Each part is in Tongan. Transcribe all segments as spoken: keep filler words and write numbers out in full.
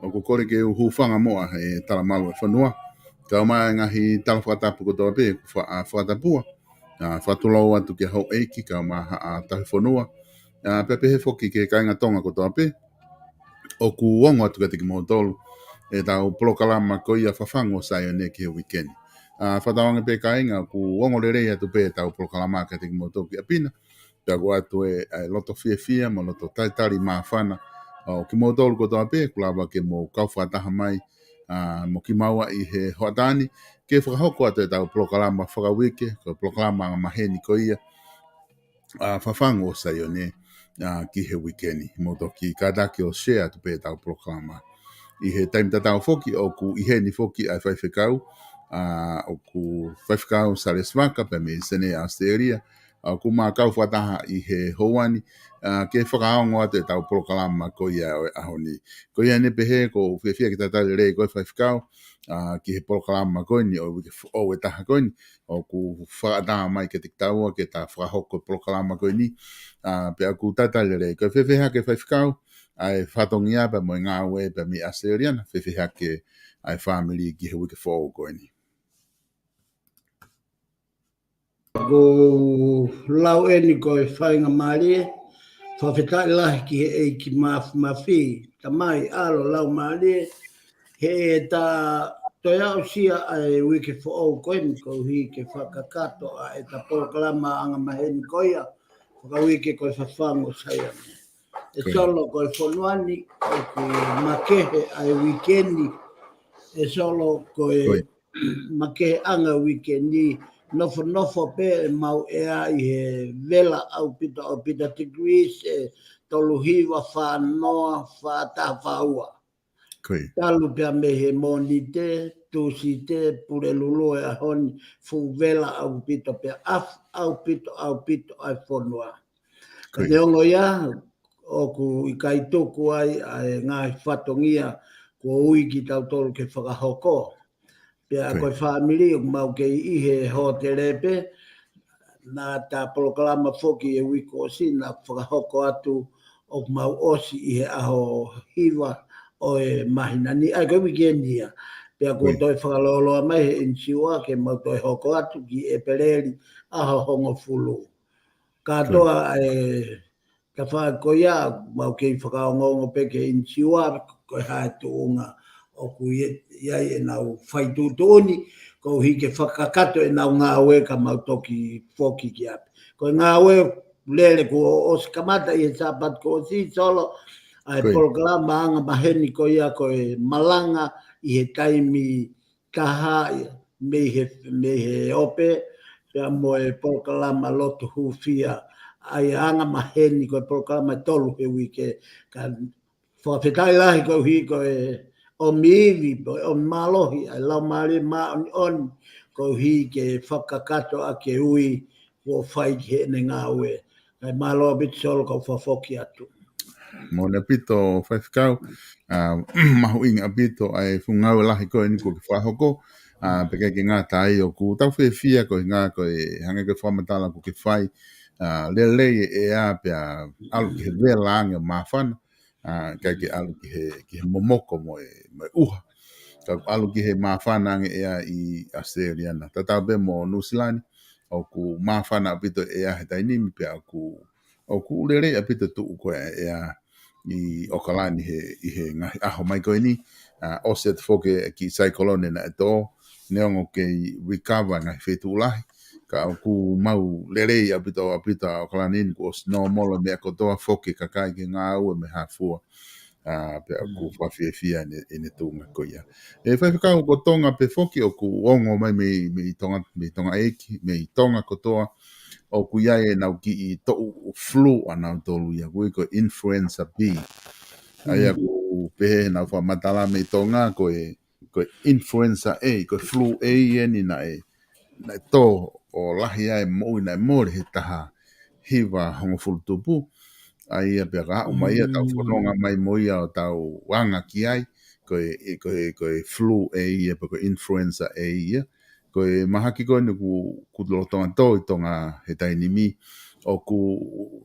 ʻOku kole ke u hūfanga muʻa he talamalu e fonua. Kae ʻumaʻā e ngaahi tala fakatapu kotoa pē, ʻoku fa-, ʻa, fakatapua. ʻA, fakatulou atu ki he houʻeiki, kae ʻumaʻā haʻa tauhi fonua. ʻA, pea pehē foki ki he kāinga Tonga kotoa pē. ʻOku ongo atu kiate kimoutolu ʻetau polokalama ko ia Fafangu ʻo Saione ki he uike ni. ʻA, fakatauange pē kāinga, ʻoku ongo lelei atu pē ʻetau polokalama kiate kimoutolu ki ʻapi na. Pea ʻoku ʻoatu e, e loto fiefia mo e loto talitali māfana ʻo kimoutolu kotoa pē, kuo lava ke mou kau fakataha mai, ʻa, mo kimaua ʻi he hoʻatā ni, ke fakahoko atu ʻetau polokalama fakauike, ko e polokalama angamaheni ko ia, ʻa, Fafangu ʻo Saione, ʻa, ki he uike ni. Mou toki kātaki ʻo share atu pē ʻetau polokalama. ʻI he taimi tatau foki, ʻoku ʻi heni foki ʻa e faifekau, ʻa, ʻoku Faifekau Salesi Vaka, pea mei Senē, ʻAositelēlia, ʻa, ʻoku ma kau fakataha ʻi he houa ni, ʻa, ke fakaongo atu ʻetau polokalama ko ia ʻo e ʻaho ni. Ko ia ʻeni pehē, ʻoku ou fiefia ke talitali lelei koe Faifekau, ʻa, ki he polokalama ko eni ʻo e uike foʻou ʻe taha ko eni, ʻoku fakaʻatā mai kiate kitaua ke ta fakahoko e polokalama ko eni, ʻa, pea ʻoku talitali lelei. Ko e fēfē hake Faifekau, ʻa e fatongia pea mo e ngāue pea mei ʻAositelēlia na, fēfē hake ʻa e fāmili ki he uike foʻou ko eni. ʻOku ou lau eni ko e faingamālie, fakafetaʻi lahi ki he ʻEiki Mafimafi, Tamai, ʻAlo, Laumālie, he ʻeta toe aʻusia ʻa e uike foʻou ko eni koeʻuhi ke fakakakato ʻa ʻeta polokalama angamaheni ko ia fakauike ko e Fafangu ʻo Saione. ʻE Ko ia. Solo, ko e fonua ni ʻoku makehe ʻa e uike ni. ʻE Solo, ko e Ko ia. makeheʻanga uike ni, nofonofo pē ʻemau ʻea ʻi he vela ʻaupito, ʻaupito degrees, ʻe tolu hiva, fā noa, fā taha, fā ua. Ko ia. Talu pea mei he Mōnite, Tūsite, Pulelulu e ʻaho ni, fuʻu vela ʻaupito pea ʻafu ʻaupito, ʻaupito ʻa e fonua. Ko ia. Neongo ia, ʻoku ʻikai tuku ai ʻa e ngaahi fatongia kuo ui kitautolu ke fakahoko. Pea Ko ia. ko e fāmili ʻoku mau kei ʻi he hōtele pē, naʻa ta polokalama foki e uike kuo ʻosi naʻa fakahoko atu ʻoku mau ʻosi ʻi he ʻaho hiva ʻo e māhina ni, ʻa ia ko e uike ni ia. Pea kuo Ko ia. toe fakalōloa mai he inisiua ke mau toe hoko atu ki ʻEpeleli ʻaho hongofulu. Kātoa Ko ia. e tafaʻaki ko ia, mau kei fakaongoongo pē ki he inisiua, ko e hā e tuʻunga ʻoku ʻi, ʻi ai ʻenau fai tuʻutuʻuni, koeʻuhi ke fakakakato ʻenau ngāue ka mau toki foki ki ʻapi. Ko e ngāue lele kuo ʻosi kamata ʻi he Sāpate kuo ʻosi, Solo, ʻa e polokalama anga maheni ko ia ko e malanga ʻi he taimi taha ia, mei he, mei he ope, pea mo e polokalama lotu hūfia, ʻa ia anga maheni ko e polokalama ʻe tolu he uike, ka fakafetaʻi lahi koeʻuhi ko e ʻomi ivi, ko e ʻomi mālohi, ʻa e Laumālie Māʻoniʻoni, koeʻuhi ke fakakakato ʻaki e ui, kuo fai ki heʻene ngāue. Kae mālō ʻaupito Solo kau fakafoki atu. Moʻoni ʻaupito Faifekau, ʻa, mahuʻinga ʻaupito ʻa e fuʻu ngāue lahi ko eni kuo ke fakahoko, ʻa, pea ʻikai ke ngata ai ʻoku tau fiefia ko e ngā ko e hangē ko e fakamatala kuo ke fai, ʻa, lelei e ʻea pea ʻalu ki he vela ange ʻo māfana, ʻa, ʻikai ke ʻalu ki he, ki he momoko mo e, mo e ʻuha. Ka ʻalu ki he māfana ange ʻea ʻi ʻAositelēlia na. Tatau pē mo Nuʻusila ni, ʻoku māfana ʻaupito ʻea he taimi ni pea ʻoku, ʻoku lelei ʻaupito tuʻu ko e ʻea ʻi ʻOkalani he, ʻi he ngaahi ʻaho mai ko eni, ʻa, ʻosi atu foki e kiʻi saikolone naʻe tō, neongo kei recover ngaahi feituʻu lahi, ka ʻoku mau lelei ʻaupito, ʻaupito ʻa ʻOkalani ni kuo ʻosi nōmolo meʻa kotoa foki kakai ke ngāue mei he fua. ʻA, pea ʻoku fakafiefia ʻene, ʻene tuʻunga ko ia. ʻE Faifekau ko Tonga pē foki ʻoku ongo mai mei, mei Tonga, mei Tonga ʻEiki, mei Tonga kotoa, ʻoku ʻi ai ʻenau kiʻi toʻu flu ʻanautolu ia, ʻoku ui ko e influenza B. ʻA ia ʻoku pehē ʻenau fakamatala mei Tonga ko e, ko e influenza A, ko e flu A eni naʻe, naʻe tō ʻo lahi ai moʻui naʻe mole he taha hiva hongofulu tupu. ʻA ia pea ka aʻu mai ia tau fononga mai mo ia ʻo tau anga ki ai, ko e, ko e, ko e flu A ia, pe ko e influenza A ia. Ko e mahaki ko eni ʻoku, ʻoku lolotonga tō ʻi Tonga he taimi ni, ʻoku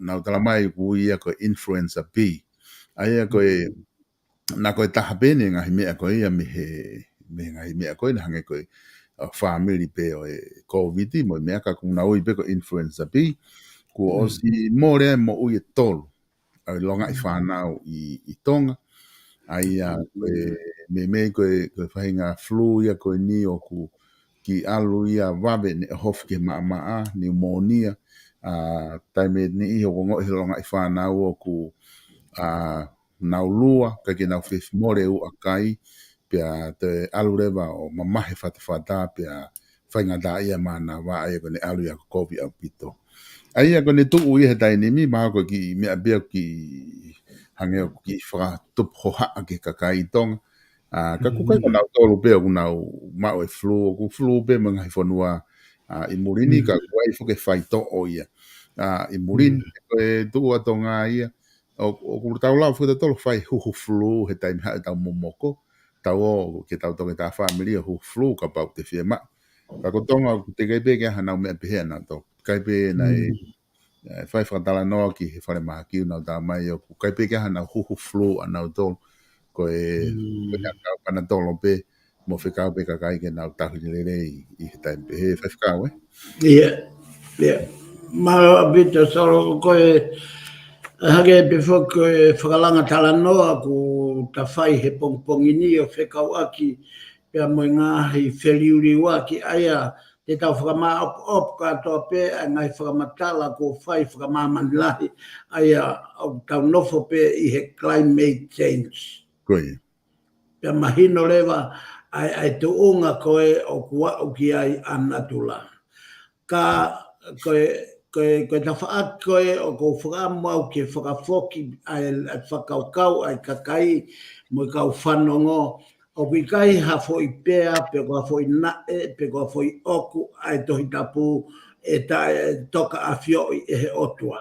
nau tala mai ʻoku ui ia ko e influenza B. ʻA ia ko e, na ko e taha pē eni e ngaahi meʻa ko ia mei he, mei he ngaahi meʻa ko eni hangē ko e, ʻa, fāmili pē ʻo e Kōviti mo e meʻa ka ʻoku nau ui pē ko e influenza B. Kuo ʻosi mole ai moʻui ʻe tolu ʻa e longaʻi fānau ʻi, ʻi Tonga. ʻA ia ko e, meimei ko e, ko e faʻahinga flu ia ko eni ʻoku kiʻi ʻalu ia vave ʻene ʻohofi ki he maʻamaʻa, pneumonia, ʻa, taimi ʻe niʻihi ʻoku ongoʻi he longaʻi fānau ʻoku, ʻa, nau lua, ʻikai ke nau fefimole uʻakai, pea toe ʻalu leva ʻo mamahi e fatafata, pea faingataʻaʻia e mānava, ʻa ia ko ʻene ʻalu ia ʻo kovi ʻaupito. ʻA ia ko ʻene tuʻu ia he taimi ni, mahalo ko e kiʻi meʻa pē ia ʻoku kiʻi hangē ʻoku kiʻi fakatupu hohaʻa ki he kakai ʻi Tonga. ʻA, ka ʻoku ʻikai ko nautolu pē ʻoku nau maʻu e flu, ʻoku flu pē mo e ngaahi fonua, ʻa, ʻi muli ni, ka ʻoku ʻi ai foki e faitoʻo ia. ʻA, ʻi muli ni, ko e tuʻu ʻa Tonga ia, ʻo, ʻoku tau lava foki tautolu ʻo fai huhu flu he taimi haʻu ʻetau momoko, tau ō ke tau toki tā fāmili ʻo huhu flu kapau te fiemaʻu. Ka ko Tonga ʻoku teʻeki ai pē ke ʻi ai hanau meʻa pehē ʻanautolu. ʻIkai pē naʻe, ʻe, fai fakatalanoa ki he falemahaki ʻoku nau tā mai ʻoku ʻikai pē ke ʻi ai hanau huhu flu ʻanautolu. Ko e, ko e ʻakau panatolo pē, mo fekau pē kakai ke nau tauhi lelei ʻi he taimi pehē, Faifekau, ē? ʻIa, ʻia. Mālō ʻaupito Solo, ko e, hangē pē foki ko e fakalanga talanoa kuo ta fai he pongipongi ni ʻo fekauʻaki pea mo e ngaahi feliuliuaki ʻa ia te tau fakamāʻopoʻopo kātoa pē ʻa e ngaahi fakamatala kuo fai fakamāmani lahi ʻa ia ʻoku tau nofo pē ʻi he climate change. Ko ia. Pea mahino leva ʻa e, ʻa e tuʻunga ko ē ʻoku aʻu ki ai ʻa natula. Ka ko e, ko e, ko e tafaʻaki ko ē ʻoku ou fakaʻamu au ke fakafoki ʻa e, ʻa e fakakaukau ʻa e kakai mo e kau fanongo, ʻoku ʻikai ha foʻi pea, pe ko ha foʻi naʻe, pe ko ha foʻi ʻoku ʻa e Tohi Tapu ʻe ta-, ʻe toka ʻafioʻi ʻe he ʻOtua.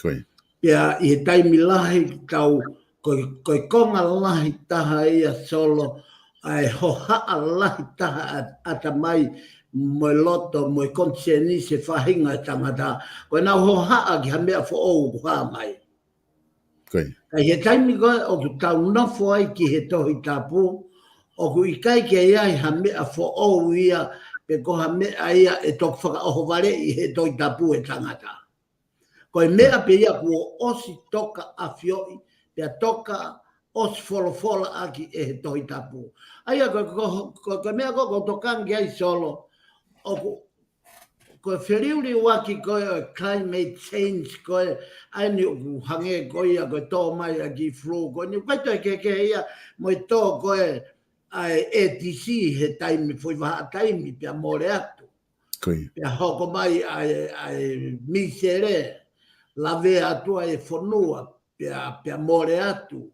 Ko ia. Pea ʻi he taimi lahi tau, ko e, ko e konga lahi taha ia Solo, ʻa e hohaʻa lahi taha ʻa, ʻatamai mo e loto, mo e konisēnisi e faʻahinga e tangata. Ko ʻenau hohaʻa ki ha meʻa foʻou ʻoku hā mai. Ko ia. Ka ʻi he taimi ko ē ʻoku tau nofo ai ki he Tohi Tapu, ʻoku ʻikai ke ʻi ai ha meʻa foʻou ia, pe ko ha meʻa ia ʻe toki fakaʻohovaleʻi he Tohi Tapu e tangata. Ko e meʻa pē ia kuo ʻosi toka ʻafioʻi, pea toka ʻosi folofola ʻaki ʻe he Tohi Tapu. ʻA ia ko, ko, ko, ko e meʻa ko ē ʻoku ou tokanga ki ai Solo, ʻoku, Ko e feliuliuaki ko ē ʻo e climate change ko ē, ʻa eni ʻoku hangē ko ia ko e tō mai ʻa e kiʻi flu ko eni, ʻoku ʻikai toe kehekehe ia mo e tō ko ē ʻa e ʻEtisi he taimi, foʻi vahaʻa taimi pea mole atu. Pea hoko mai ʻa e, ʻa e misele, lavea atu ʻa e fonua, pea, pea mole atu.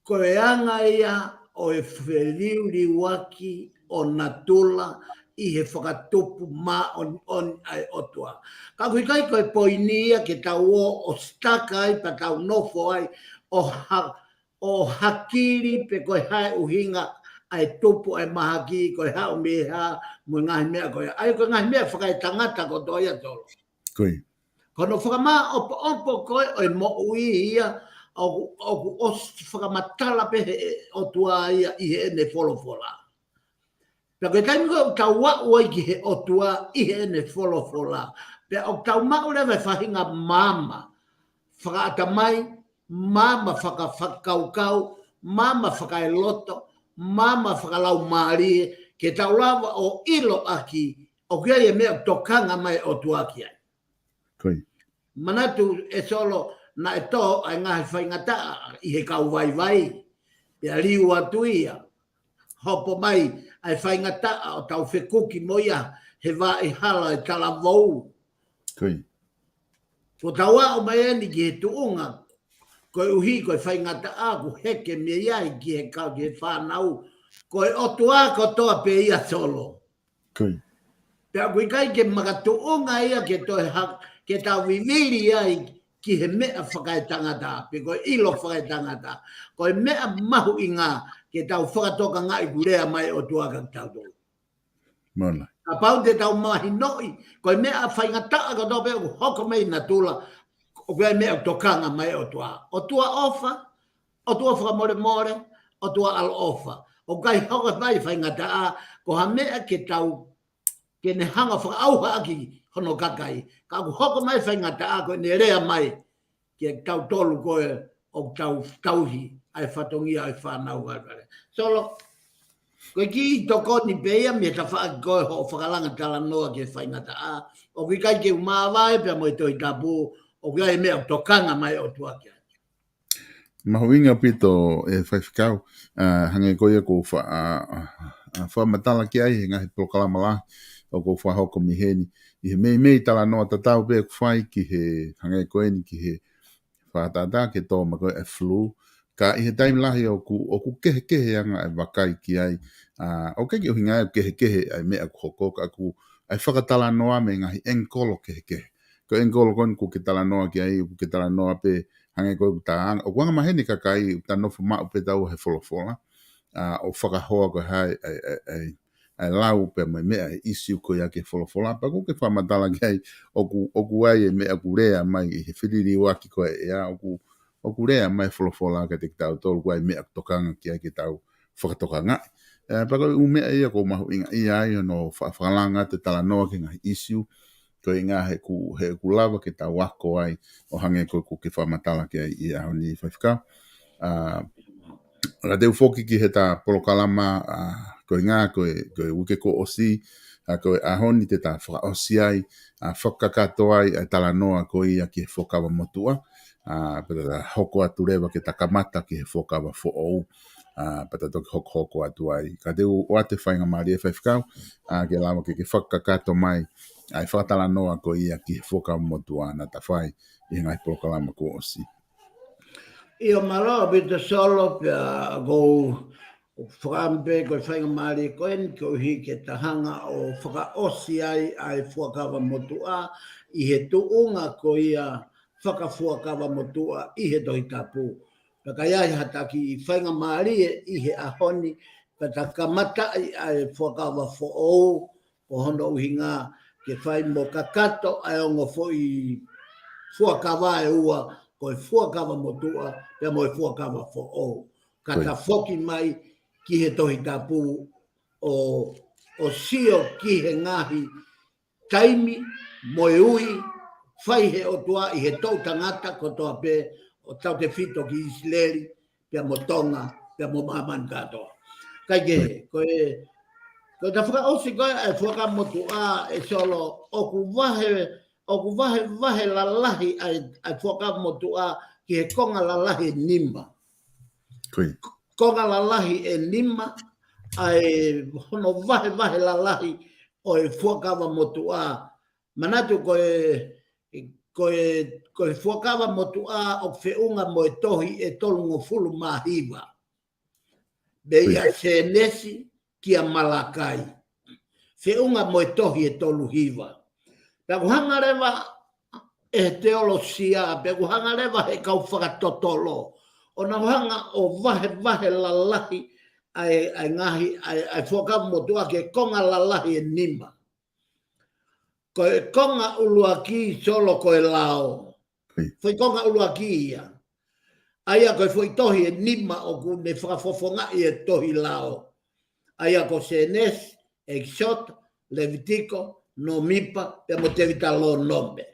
Ko e anga ia ʻo e feliuliuaki ʻo natula ʻi he fakatupu māʻoniʻoni ʻa e ʻOtua. Ka ʻoku ʻikai ko e poini ia ke tau ō ʻo sitaka ai pea tau nofo ai ʻo ha-, ʻo hakili pe ko e hā e ʻuhinga ʻa e tupu ʻa e mahaki, ko e hā ʻoku mei hā, mo e ngaahi meʻa ko ia. ʻA ia ko e ngaahi meʻa fakaetangata kotoa ia, Solo. Ko hono fakamāʻopoʻopo ko ē ʻo e moʻui ia, ʻoku, ʻoku ʻosi fakamatala pē he ʻOtua ia ʻi heʻene folofola. Pea ko e taimi ko ē ʻoku tau aʻu ai ki he ʻOtua ʻi heʻene folofola, pea ʻoku tau maʻu leva e faʻahinga maama fakaʻatamai, maama faka-, fakakaukau, maama fakaeloto, maama fakalaumālie, ke tau lava ʻo ʻiloʻaki ʻoku ʻi ai e meʻa ʻoku tokanga mai e ʻOtua ki ai. Manatu ē, Solo, naʻe tō ʻa e ngaahi faingataʻa ʻi he kau vaivai, pea liu atu ia. Hopo mai ʻa e faingataʻa ʻo tau fekuki mo ia he vaʻehala ʻo e talavou. Kuo tau aʻu mai eni ki he tuʻunga, koeʻuhi ko e faingataʻa ʻoku heke mei ai ki he kau, ki he fānau, ko e ʻOtua kotoa pē ia, Solo. Pea ʻoku ʻikai ke makatuʻunga ia ke toe ha-, ke tau vivili ai ki he meʻa fakaetangata, pe ko e ʻilo fakaetangata. Ko e meʻa mahuʻinga ke tau fakatokangaʻi ʻoku lea mai e ʻOtua kia kitautolu. Kapau te tau mahinoʻi, ko e meʻa faingataʻa kotoa pē ʻoku hoko mai natula, ʻoku ʻi ai e meʻa ʻoku tokanga mai e ʻOtua. ʻOtua ʻofa, ʻOtua fakamolemole, ʻOtua ʻaloʻofa. ʻOku ʻikai hoko mai faingataʻa ko ha meʻa ke tau, ke ne hanga fakaʻauha ʻaki hono kakai. Ka ʻoku hoko mai faingataʻa ko ʻene lea mai kia kitautolu ko ē ʻoku tau tauhi ʻa e fatongia ʻo e fānau valevale. Solo, ko e kiʻi tokoni pē ia mei he tafaʻaki ko ē hoʻo fakalanga talanoa ki he faingataʻa. ʻOku ʻikai ke u māvae pea mo e Tohi Tapu, ʻoku ʻi ai e meʻa ʻoku tokanga mai e ʻOtua ki ai. Mahuʻinga ʻaupito e faifekau, ʻa, hangē ko ia ʻoku ou fa-, ʻa, ʻa, ʻa, fakamatala ki ai he ngaahi polokalama lahi ʻoku ou fakahoko mei heni. ʻI he meimei talanoa tatau pē ʻoku fai ki he hangē ko eni ki he fakatātā ke tō mai ko ē e flu. Ka ʻi he taimi lahi ʻoku, ʻoku kehekehe anga e vakai ki ai, ʻa, ʻoku ʻikai ke ʻuhinga ia ʻoku kehekehe ʻa e meʻa ʻoku hoko, ka ʻoku ʻa e fakatalanoa mei he ngaahi ʻengikolo kehekehe. Ko e ʻengikolo ko eni ʻoku ke talanoa ki ai, ʻoku ke talanoa pē hangē ko ē ʻoku ta anga-, ʻoku angamaheni e kakai, ʻoku ta nofo maʻu pē taua he folofola, ʻa, ʻo fakahoa ko e hā e, e, e, e, ʻa e lau pea mo e meʻa e ʻisiū ko ia ki he folofola, pea ʻoku ke fakamatala ki ai, ʻoku, ʻoku ʻi ai e meʻa ʻoku lea mai ʻi he feliliuaki ko ē ʻa e ʻea, ʻoku, ʻoku lea mai e folofola kiate kitautolu, ʻoku ʻi ai e meʻa ʻoku tokanga ki ai ke tau fakatokangaʻi. ʻE, pea ko e ʻū meʻa ia ʻoku mahuʻinga ia ai hono fa-, fakalanga atu e talanoa ki he ngaahi ʻisiū, ko e ʻuhinga he ʻoku, he ʻoku lava ke tau ako ai ʻo hangē ko ē ʻoku ke fakamatala ki ai ʻi he ʻaho ni faifekau. ʻA, ka te u foki ki heʻeta polokalama, ʻa, ko e ʻuhinga ko e, ko e uike kuo ʻosi, ʻa, ko e ʻaho ni te ta fakaʻosi ai, ʻa, fakakakato ai ʻa e talanoa ko ia ki he Fuakava Motuʻa, ʻa, pea ta hoko atu leva ke ta kamata ki he Fuakava Foʻou, ʻa, pea ta toki hokohoko atu ai. Ka te u ʻoatu e faingamālie faifekau, ʻa, ke lava ke, ke fakakakato mai ʻa e fakatalanoa ko ia ki he Fuakava Motuʻa naʻa ta fai ʻi he ngaahi polokalama kuo ʻosi. ʻIo, mālō ʻaupito Solo, pea ʻoku ou fakahā pē ko e faingamālie ko eni koeʻuhi ke ta hanga ʻo fakaʻosi ai ʻa e Fuakava Motuʻa ʻi he tuʻunga ko ia fakafuakava motuʻa ʻi he Tohi Tapu. Pea ka ʻi ai ha taki faingamālie ʻi he ʻaho ni, pea ta kamataʻi ʻa e Fuakava Foʻou, ko hono ʻuhinga ke fai mo kakato ʻa e ongo foʻi fuakava ʻe ua, ko e Fuakava Motuʻa pea mo e Fuakava Foʻou. Ka ta foki mai ki he Tohi Tapu ʻo, ʻo sio ki he ngaahi taimi mo e ui fai he ʻOtua ʻi he toʻutangata kotoa pē ʻo tautefito ki ʻIsileli, pea mo Tonga, pea mo māmani kātoa. Kae kehe, ko e, Ko e fakaʻosi ko ē ʻa e Fuakava Motuʻa, ʻe Solo, ʻoku vahe, ʻoku vahevahe lalahi ʻa e, ʻa e Fuakava Motuʻa ki he konga lalahi ʻe nima. Konga lalahi ʻe nima, ʻa e hono vahevahe lalahi ʻo e Fuakava Motuʻa. Manatu ko e, ko e, ko e Fuakava Motuʻa ʻoku feʻunga mo e tohi ʻe tolungofulu mā hiva. Mei a Sēnesi kia Malakai. Feʻunga mo e tohi ʻe tolu hiva. Pea ʻoku hanga leva ʻe he teolosia, pea ʻoku hanga leva he kau fakatotolo ʻo nau hanga ʻo vahevahe lalahi ʻa e, ʻa e ngaahi, ʻa e, ʻa e Fuakava Motuʻa ki he konga lalahi ʻe nima. Ko e konga ʻuluaki, Solo, ko e lao. Foʻi konga ʻuluaki ia. ʻA ia ko e foʻi tohi ʻe nima ʻoku ne fakafofongaʻi e tohi lao. ʻA ia ko Sēnesi, ʻEkisoto, Levitiko, Nōmipa, pea mo Teutalōnome.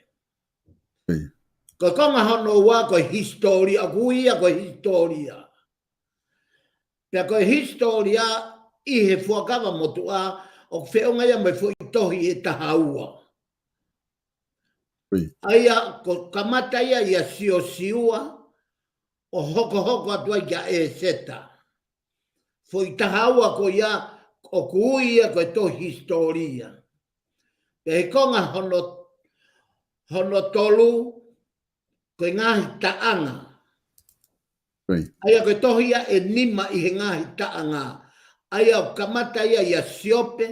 Ko e konga hono ua ko e hisitōlia, ʻoku ui ia ko e hisitōlia. Pea ko e hisitōlia ʻi he Fuakava Motuʻa ʻoku feʻunga ia mo e foʻi tohi ʻe taha ua. ʻA ia ko e kamata ia ʻia Siosiua ʻo hokohoko atu ai kia ʻEseta. Foʻi taha ua ko ia ʻoku ui ia ko e tohi hisitōlia. Pea he konga hono, hono tolu, ko e ngaahi taʻanga. ʻA ia ko e tohi ia ʻe nima ʻi he ngaahi taʻanga. ʻA ia ʻoku kamata ia ʻia Siope,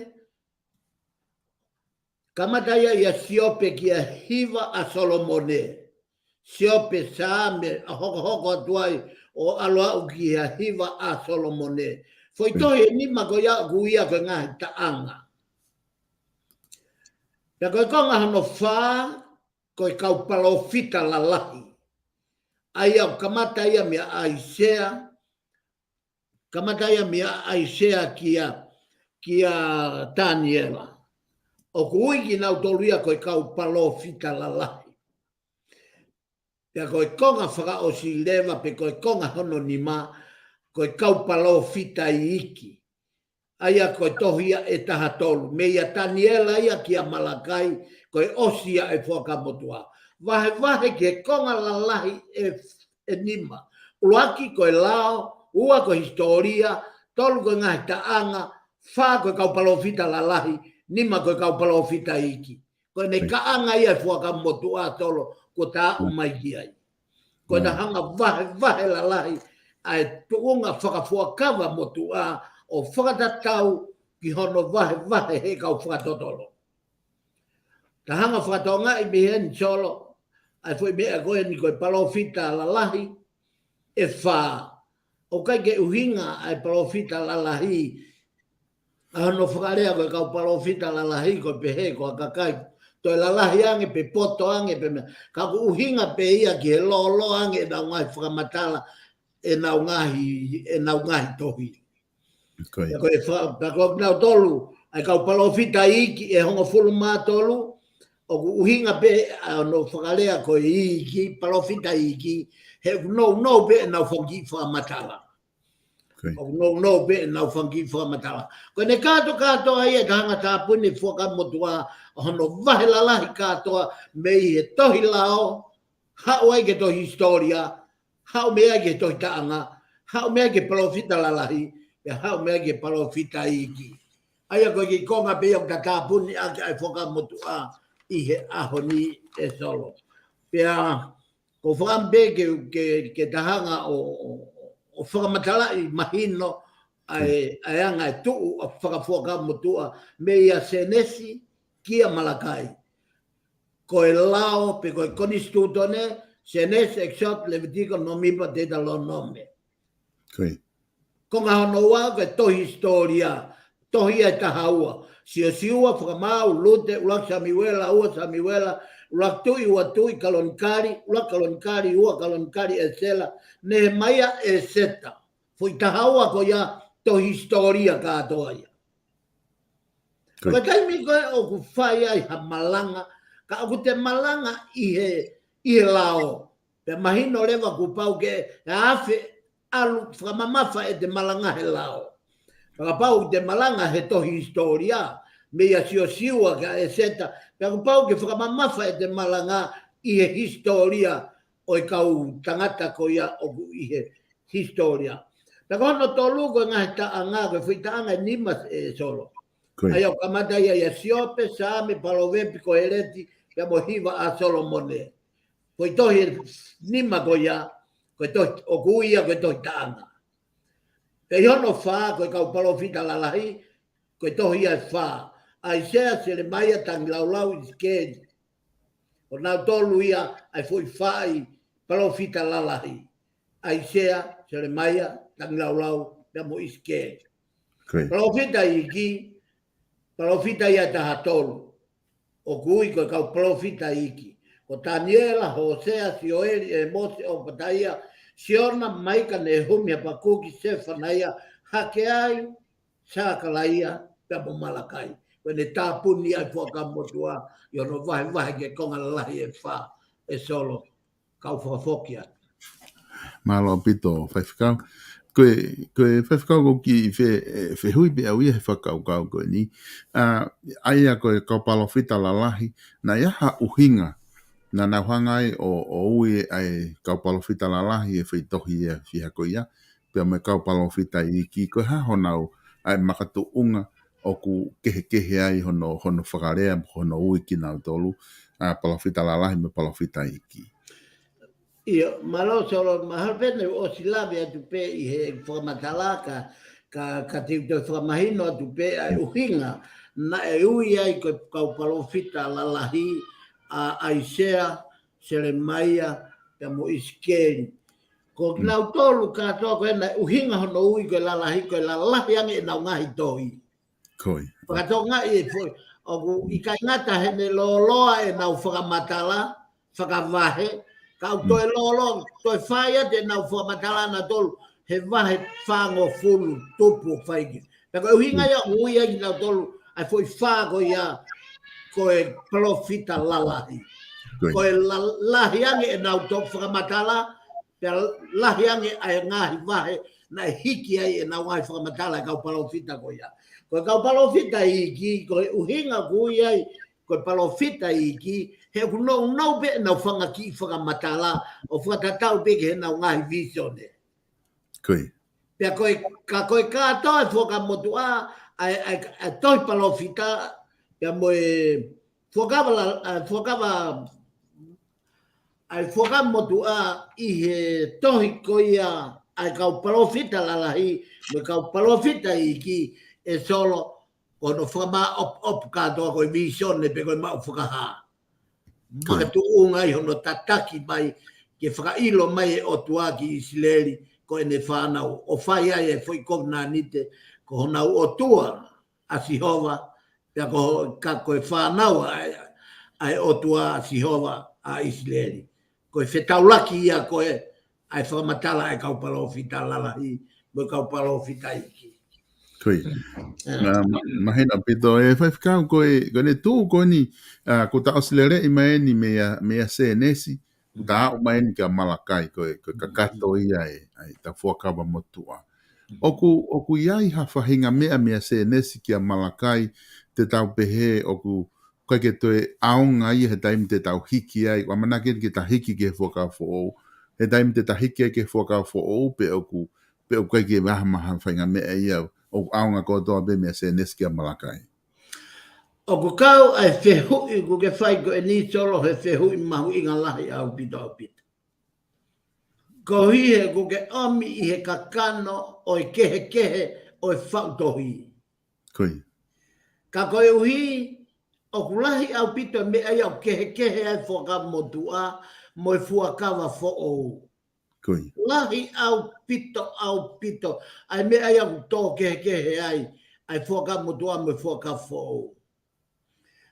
kamata ia ʻia Siope kia Hiva ʻa Solomone. Siope, Saame, ʻa hokohoko atu ai ʻo ʻalu aʻu kia Hiva ʻa Solomone. Foʻi tohi ʻe nima ko ia ʻoku ui ia ko e ngaahi taʻanga. Pea ko e konga hono fā, ko e kau palōfita lalahi. ʻA ia ʻoku kamata ia meia ʻAisea, kamata ia meia ʻAisea kia, kia Taniela. ʻOku ui kinautolu ia ko e kau palōfita lalahi. Pea ko e konga fakaʻosi leva pe ko e konga hono nima, ko e kau palōfita iiki. ʻA ia ko e tohi ia ʻe taha tolu. Meia Taniela ia kia Malakai, ko e ʻosi ia e Fuakava Motuʻa. Vahevahe ki he konga lalahi ʻe, ʻe nima. ʻUluaki ko e lao, ua ko e hisitōlia, tolu ko e ngaahi taʻanga, fā ko e kau palōfita lalahi, nima ko e kau palōfita iiki. Ko ʻene kaʻanga ia e Fuakava Motuʻa, Solo, kuo ta aʻu mai ki ai. Ko ʻene hanga vahevahe lalahi ʻa e tuʻunga fakafuakava motuʻa ʻo fakatatau ki hono vahevahe he kau fakatotolo. Ta hanga fakatokangaʻi mei heni, Solo, ʻa e foʻi meʻa ko eni ko e palōfita lalahi ʻe fā. ʻOku ʻikai ke ʻuhinga ʻa e palōfita lalahi, ʻa hono fakalea ko e kau palōfita lalahi ko e pehē ko e kakai toe lalahi ange pe poto ange pe meʻa. Ka ʻoku ʻuhinga pē ia ki he lōloa ange ʻenau ngaahi fakamatala, ʻenau ngaahi, ʻenau ngaahi tohi. Ko ia. Pea ko e fa-, pea ko kinautolu, ʻa e kau palōfita iiki ʻe hongofulu mā tolu, ʻoku ʻuhinga pē ʻa hono fakalea ko e iiki, palōfita iiki, he ʻoku nounou pē ʻenau fanga kiʻi fakamatala. Ko ia. ʻOku nounou pē ʻenau fanga kiʻi fakamatala. Ko ʻene kātokātoa ia ʻe ta hanga tāpuni Fuakava Motuʻa, ʻa hono vahe lalahi kātoa mei he tohi lao, haʻu ai ki he tohi hisitōlia, haʻu mei ai ki he tohi taʻanga, haʻu mei ai ki he palōfita lalahi, pea haʻu mei ai ki he palōfita iiki. ʻA ia ko e kiʻi konga pē ia ʻoku ta tāpuni ʻaki ʻa e Fuakava Motuʻa ʻi he ʻaho ni, ʻe Solo. Pea ʻoku ou fakaʻamu pē ke, ke, ke ta hanga ʻo, ʻo, ʻo fakamatalaʻi mahino ʻa e, ʻa e anga e tuʻu ʻa e fakafuakava motuʻa mei a Sēnesi kia Malakai. Ko e lao pe ko e konisitūtone, Sēnesi, ʻEkisoto, Levitiko, Nōmipa, Teutalōnome. Ko ia. Konga hono ua ko e tohi hisitōlia, tohi ia ʻe taha ua. Siosiua, Fakamaau, Lute, ʻUluaki Samiuela, Ua Samiuela, ʻUluaki Tuʻi, Ua Tuʻi, Kalonikali, ʻUluaki Kalonikali, Ua Kalonikali, ʻEsela, Nehemaia, ʻEseta. Foʻi taha ua ko ia tohi hisitōlia kātoa ia. Ko ia. Ko e taimi ko ē ʻoku fai ai ha malanga, ka ʻoku te malanga ʻi he, ʻi he lao, pea mahino leva kuo pau ke afe ʻalu fakamamafa ʻete malanga he lao. Pea kapau te malanga he tohi hisitōlia, meia Siosiua kia ʻEseta, pea kapau ke fakamamafa ʻete malanga ʻi he hisitōlia ʻo e kau tangata ko ia ʻoku ʻi he hisitōlia. Pea ko hono tolu ko e ngaahi taʻanga, ko e foʻi taʻanga ʻe nima ʻe Solo. ʻA ia ʻoku kamata ia ʻia Siope, Saame, Palovepi, Koheleti, pea mo e Hiva ʻa Solomone. Ko e tohi ʻe nima ko ia, ko e tohi, ʻoku ui ia ko e tohi taʻanga. Pea ʻi hono fā, ko e kau palōfita lalahi, ko e tohi ia ʻe fā. ʻAisea, Selemaia, Tangilaulau, ʻIsikeli. Ko nautolu ia ʻa e foʻi fā ʻi palōfita lalahi. ʻAisea, Selemaia, Tangilaulau, pea mo ʻIsikeli. Palōfita iiki, palōfita ia ʻe taha tolu. ʻOku ui ko e kau palōfita iiki. Ko Taniela, Hōsea, Sioeli, ʻĒmosi, ʻOpataia, Siona, Maika, Nehumi, Hapakuki, Sefanaia, Hakeai, Sakalaia, pea mo Malakai. Ko ʻene tāpuni ʻa e Fuakava Motuʻa ʻi hono vahevahe ki he konga lalahi ʻe fā ʻe Solo. Kau fakafoki atu. Mālō ʻaupito, Faifekau. Ko e, ko e Faifekau ko e kiʻi fe-, ʻe, fehuʻi pē ʻe au ia he fakakaukau ko eni. ʻA, ʻa ia ko e kau palōfita lalahi, naʻe ʻi ai ha ʻuhinga naʻa nau hanga ai ʻo, ʻo ui ʻa e kau palōfita lalahi he foʻi tohi ʻe fiha ko ia, pea mo e kau palōfita iiki, ko e hā honau, ʻa e makatuʻunga ʻoku kehekehe ai hono, hono fakalea, hono ui kinautolu, ʻa, palōfita lalahi mo e palōfita iiki. ʻIo, mālō Solo, mahalo pē naʻe ʻosi lave atu pē ʻi he fakamatala ka, ka, ka te u toe fakamahino atu pē ʻa e ʻuhinga naʻe ui ai ko e kau palōfita lalahi ʻa ʻAisea, Selemaia, pea mo ʻIsikeli. Ko nautolu kātoa ko ē naʻe ʻuhinga hono ui ko e lalahi, ko e lalahi ange ʻenau ngaahi tohi. Fakatokangaʻi e foʻi, ʻoku ʻikai ngata heʻene lōloa ʻenau fakamatala, fakavahe, ka ʻoku toe lōloa, toe fai atu ʻenau fakamatala nautolu, he vahe fāngofulu tupu ʻoku fai ki. Pea ko e ʻuhinga ia ʻoku ui ai kinautolu, ʻa e foʻi fā ko ia, ko e palōfita lalahi. Ko e la-, lahi ange ʻenau tohi fakamatala, pea lahi ange ʻa e ngaahi vahe naʻe hiki ai ʻenau ngaahi fakamatala ʻa e kau palōfita ko ia. Ko e kau palōfita iiki, ko e ʻuhinga ʻoku ui ai ko e palōfita iiki, he ʻoku nounou pē ʻenau fanga kiʻi fakamatala, ʻo fakatatau pē ki heʻenau ngaahi vīsone. Pea ko e, ka ko e kātoa e Fuakava Motuʻa, ʻa e, ʻa e, ʻa e tohi palōfita, pea mo e Fuakava la-, ʻa e Fuakava, ʻa e Fuakava Motuʻa ʻi he tohi ko ia ʻa e kau palōfita lalahi, mo e kau palōfita iiki ʻe Solo, ko hono fakamāʻopoʻopo kātoa ko e vīsone pe ko e maʻu fakahā. Makatuʻunga ʻi hono tataki mai, ke fakaʻilo mai e ʻOtua ki ʻIsileli, ko ʻene fānau, ʻo fai ai e foʻi kovinānite, ko honau ʻOtua ʻa Sihova, pea ko, ka ko e fānau ʻa e, ʻa e ʻOtua ʻa Sihova ʻa ʻIsileli. Ko e fetaulaki ia ko ē, ʻa e fakamatala ʻa e kau palōfita lalahi, mo e kau palōfita iiki. Ko ia. Ā. Nā, ma-, mahino ʻaupito e Faifekau ko e, ko ʻene tuʻu ko eni, ā, ko e tau ʻosi leleʻi mai eni meia, meia Sēnesi, ko e tau aʻu mai eni kia Malakai, ko e, ko e kakato ia e, ʻa e tau Fuakava Motuʻa. ʻOku, ʻoku ʻi ai ha faʻahinga meʻa meia Sēnesi kia Malakai, te tau pehē ʻoku ʻikai ke toe ʻaonga ia he taimi te tau hiki ai, ʻoku ʻamanaki ke ta hiki ki he Fuakava Foʻou. He taimi te ta hiki ai ki he Fuakava Foʻou, pe ʻoku, pe ʻoku ʻikai ke maha maha faʻahinga meʻa ia, ʻoku ʻaonga kotoa pē meia Sēnesi kia Malakai. ʻOku kau ʻa e fehuʻi ʻoku ke fai ko eni Solo he fehuʻi mahuʻinga lahi ʻaupito ʻaupito. Koeʻuhi he ʻoku ke ʻomi ʻi he kakano ʻo e kehekehe ʻo e faʻu tohi. Ka koeʻuhi, ʻoku lahi ʻaupito e meʻa ia ʻoku kehekehe ai Fuakava Motuʻa mo e Fuakava Foʻou. Lahi ʻaupito, ʻaupito ʻa e meʻa ia ʻoku tō kehekehe ai ʻa e Fuakava Motuʻa mo e Fuakava Foʻou.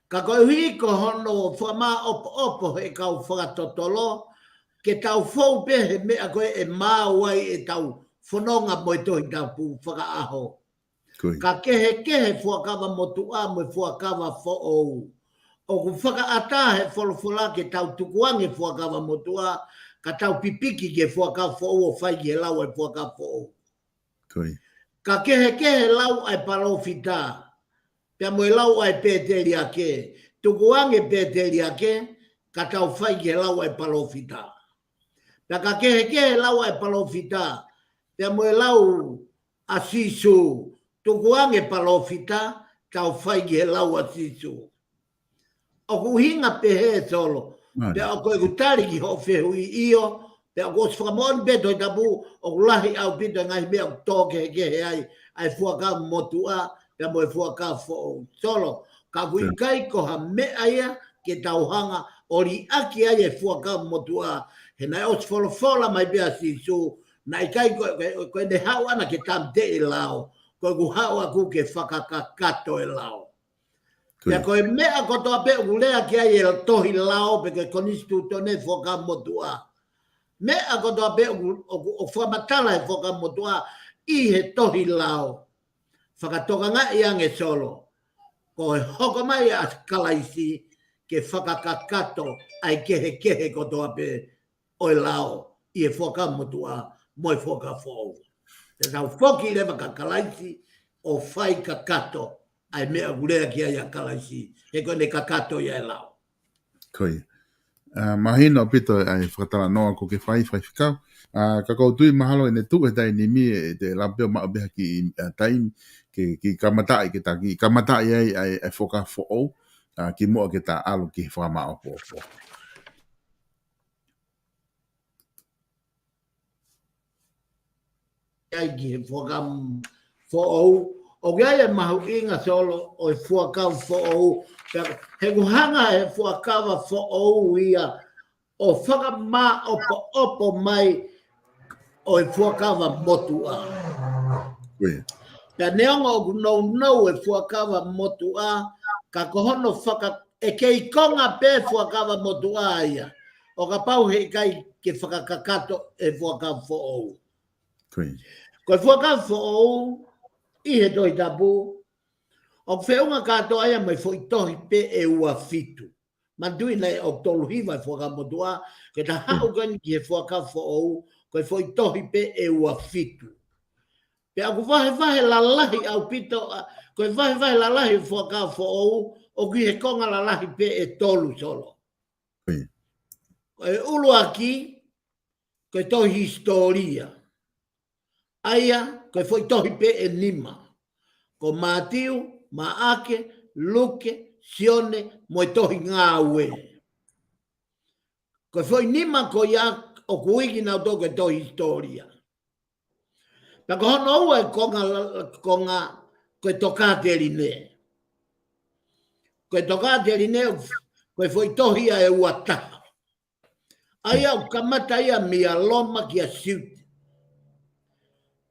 Ka koeʻuhi ko hono fakamāʻopoʻopo he kau fakatotolo, ke tau fou pē he meʻa ko ē ʻe maau ai ʻetau fononga mo e Tohi Tapu fakaʻaho. Ka kehekehe Fuakava Motuʻa mo e Fuakava Foʻou. ʻOku fakaʻatā he folofola ke tau tukuange Fuakava Motuʻa, ka tau pipiki ki he Fuakava Foʻou ʻo fai ki he lau ʻa e Fuakava Foʻou. Ka kehekehe lau ʻa e palōfita pea mo e lau ʻa e pēteliake. Tukuange pēteliake, ka tau fai ki he lau ʻa e palōfita. Pea ka kehekehe lau ʻa e palōfita pea mo e lau ʻa Sīsū. Tukuange palōfita, tau fai ki he lau ʻa Sīsū. ʻOku ʻuhinga pehē Solo. Mālie. Pea ʻoku ou tali ki hoʻo fehuʻi ʻio, pea ʻoku ʻosi fakamoʻoni pē Tohi Tapu, ʻoku lahi ʻaupito e ngaahi meʻa ʻoku tō kehekehe ai ʻa e Fuakava Motuʻa pea mo e Fuakava Foʻou. Solo, ka ʻoku ʻikai ko ha meʻa ia ke tau hanga ʻo liʻaki ai e Fuakava Motuʻa, he naʻe ʻosi folofola mai pē ʻa Sīsū, naʻe ʻikai ko, ko, ko ʻene haʻu ʻana ke tāmateʻi e lao, ko ʻeku haʻu ʻaʻaku ke fakakakato e lao. Pea ko e meʻa kotoa pē ʻoku lea ki ai e tohi lao pe ko e konisitūtone Fuakava Motuʻa. Meʻa kotoa pē ʻoku, ʻoku, ʻoku fakamatala he Fuakava Motuʻa ʻi he tohi lao. Fakatokangaʻi ange Solo. Ko e hoko mai ʻa Kalaisi ke fakakakato ʻa e kehekehe kotoa pē ʻo e lao ʻi he Fuakava Motuʻa mo e Fuakava Foʻou. Te tau foki leva kia Kalaisi ʻo fai kakato ʻa e meʻa ʻoku lea ki ai ʻa Kalaisi, he ko ʻene kakato ia e lao. Ko ia. ʻA, mahino ʻaupito ʻa e fakatalanoa ʻoku ke fai, Faifekau. ʻA, ka ʻoku ou tui mahalo ʻene tuʻu he taimi ni ʻe te lape ʻo maʻu pē ha kiʻi, ʻa, taimi ke, ke kamataʻi, ke ta kiʻi kamataʻi ai ʻa e, ʻa e Fuakava Foʻou, ʻa, kimuʻa ke ta ʻalu ki he fakamāʻopoʻopo. ʻAi ki he Fuakava Foʻou. ʻOku ʻi ai e mahuʻinga Solo ʻo e Fuakava Foʻou. Pea he ʻoku hanga he Fuakava Foʻou ia ʻo fakamāʻopoʻopo mai ʻo e Fuakava Motuʻa. Ko ia. Pea neongo ʻoku nounou e Fuakava Motuʻa, ka ko hono faka-, ʻe kei konga pē Fuakava Motuʻa ia ʻo kapau he ʻikai ke fakakakato e Fuakava Foʻou. Ko ia. Ko e Fuakava Foʻou ʻi he Tohi Tapu, ʻoku feʻunga kātoa ia mo e foʻi tohi pē ʻe ua fitu. Manatuʻi naʻe ʻoku tolu hiva e Fuakava Motuʻa, ke ta haʻu ko eni ki he Fuakava Foʻou, ko e foʻi tohi pē ʻe ua fitu. Pea ʻoku vahevahe lalahi ʻaupito, ʻa, ko e vahevahe lalahi e Fuakava Foʻou, ʻoku ʻi he konga lalahi pē ʻe tolu Solo. Ko ia. Ko e ʻuluaki, ko e tohi hisitōlia. ʻA ia, ko e foʻi tohi pē ʻe nima. Ko Mātiu, Maʻake, Luke, Sione, mo e tohi Ngāue. Ko e foʻi nima ko ia ʻoku ui kinautolu ko e tohi hisitōlia. Pea ko hono ua e konga, konga ko e Tokāteline. Ko e Tokāteline, ko e foʻi tohi ia ʻe ua taha. ʻA ia ʻoku kamata ia meia Loma kia Siuta.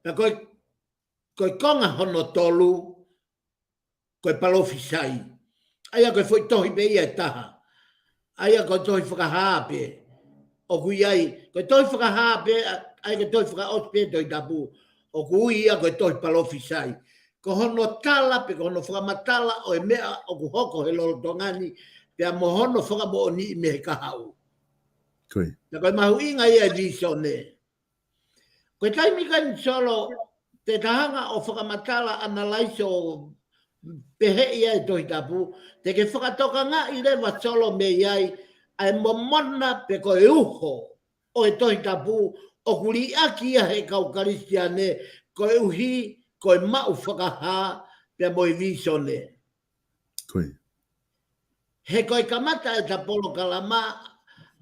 Pea ko e, ko e konga hono tolu, ko e palōfisai. ʻA ia ko e foʻi tohi pē ia ʻe taha. ʻA ia ko e tohi Fakahā pē. ʻOku ʻi ai, ko e tohi Fakahā pē, ʻa, ʻa ia ko e tohi fakaʻosi pē Tohi Tapu. ʻOku ui ia ko e tohi palōfisai. Ko hono tala pe ko hono fakamatala ʻo e meʻa ʻoku hoko he lolotonga ni, pea mo hono fakamoʻoniʻi mei he kahaʻu. Ko ia. Pea ko e mahuʻinga ia e vīsone. Ko e taimi ko eni Solo, te ta hanga ʻo fakamatala, ʻanalaiso, pehē ia e Tohi Tapu, te ke fakatokangaʻi leva Solo mei ai ʻa e momona pe ko e uho ʻo e Tohi Tapu ʻoku liʻaki ia he kau Kalisitiane, koeʻuhi ko e maʻu fakahā pea mo e vīsone. Ko ia. He ko e kamata ʻeta polokalama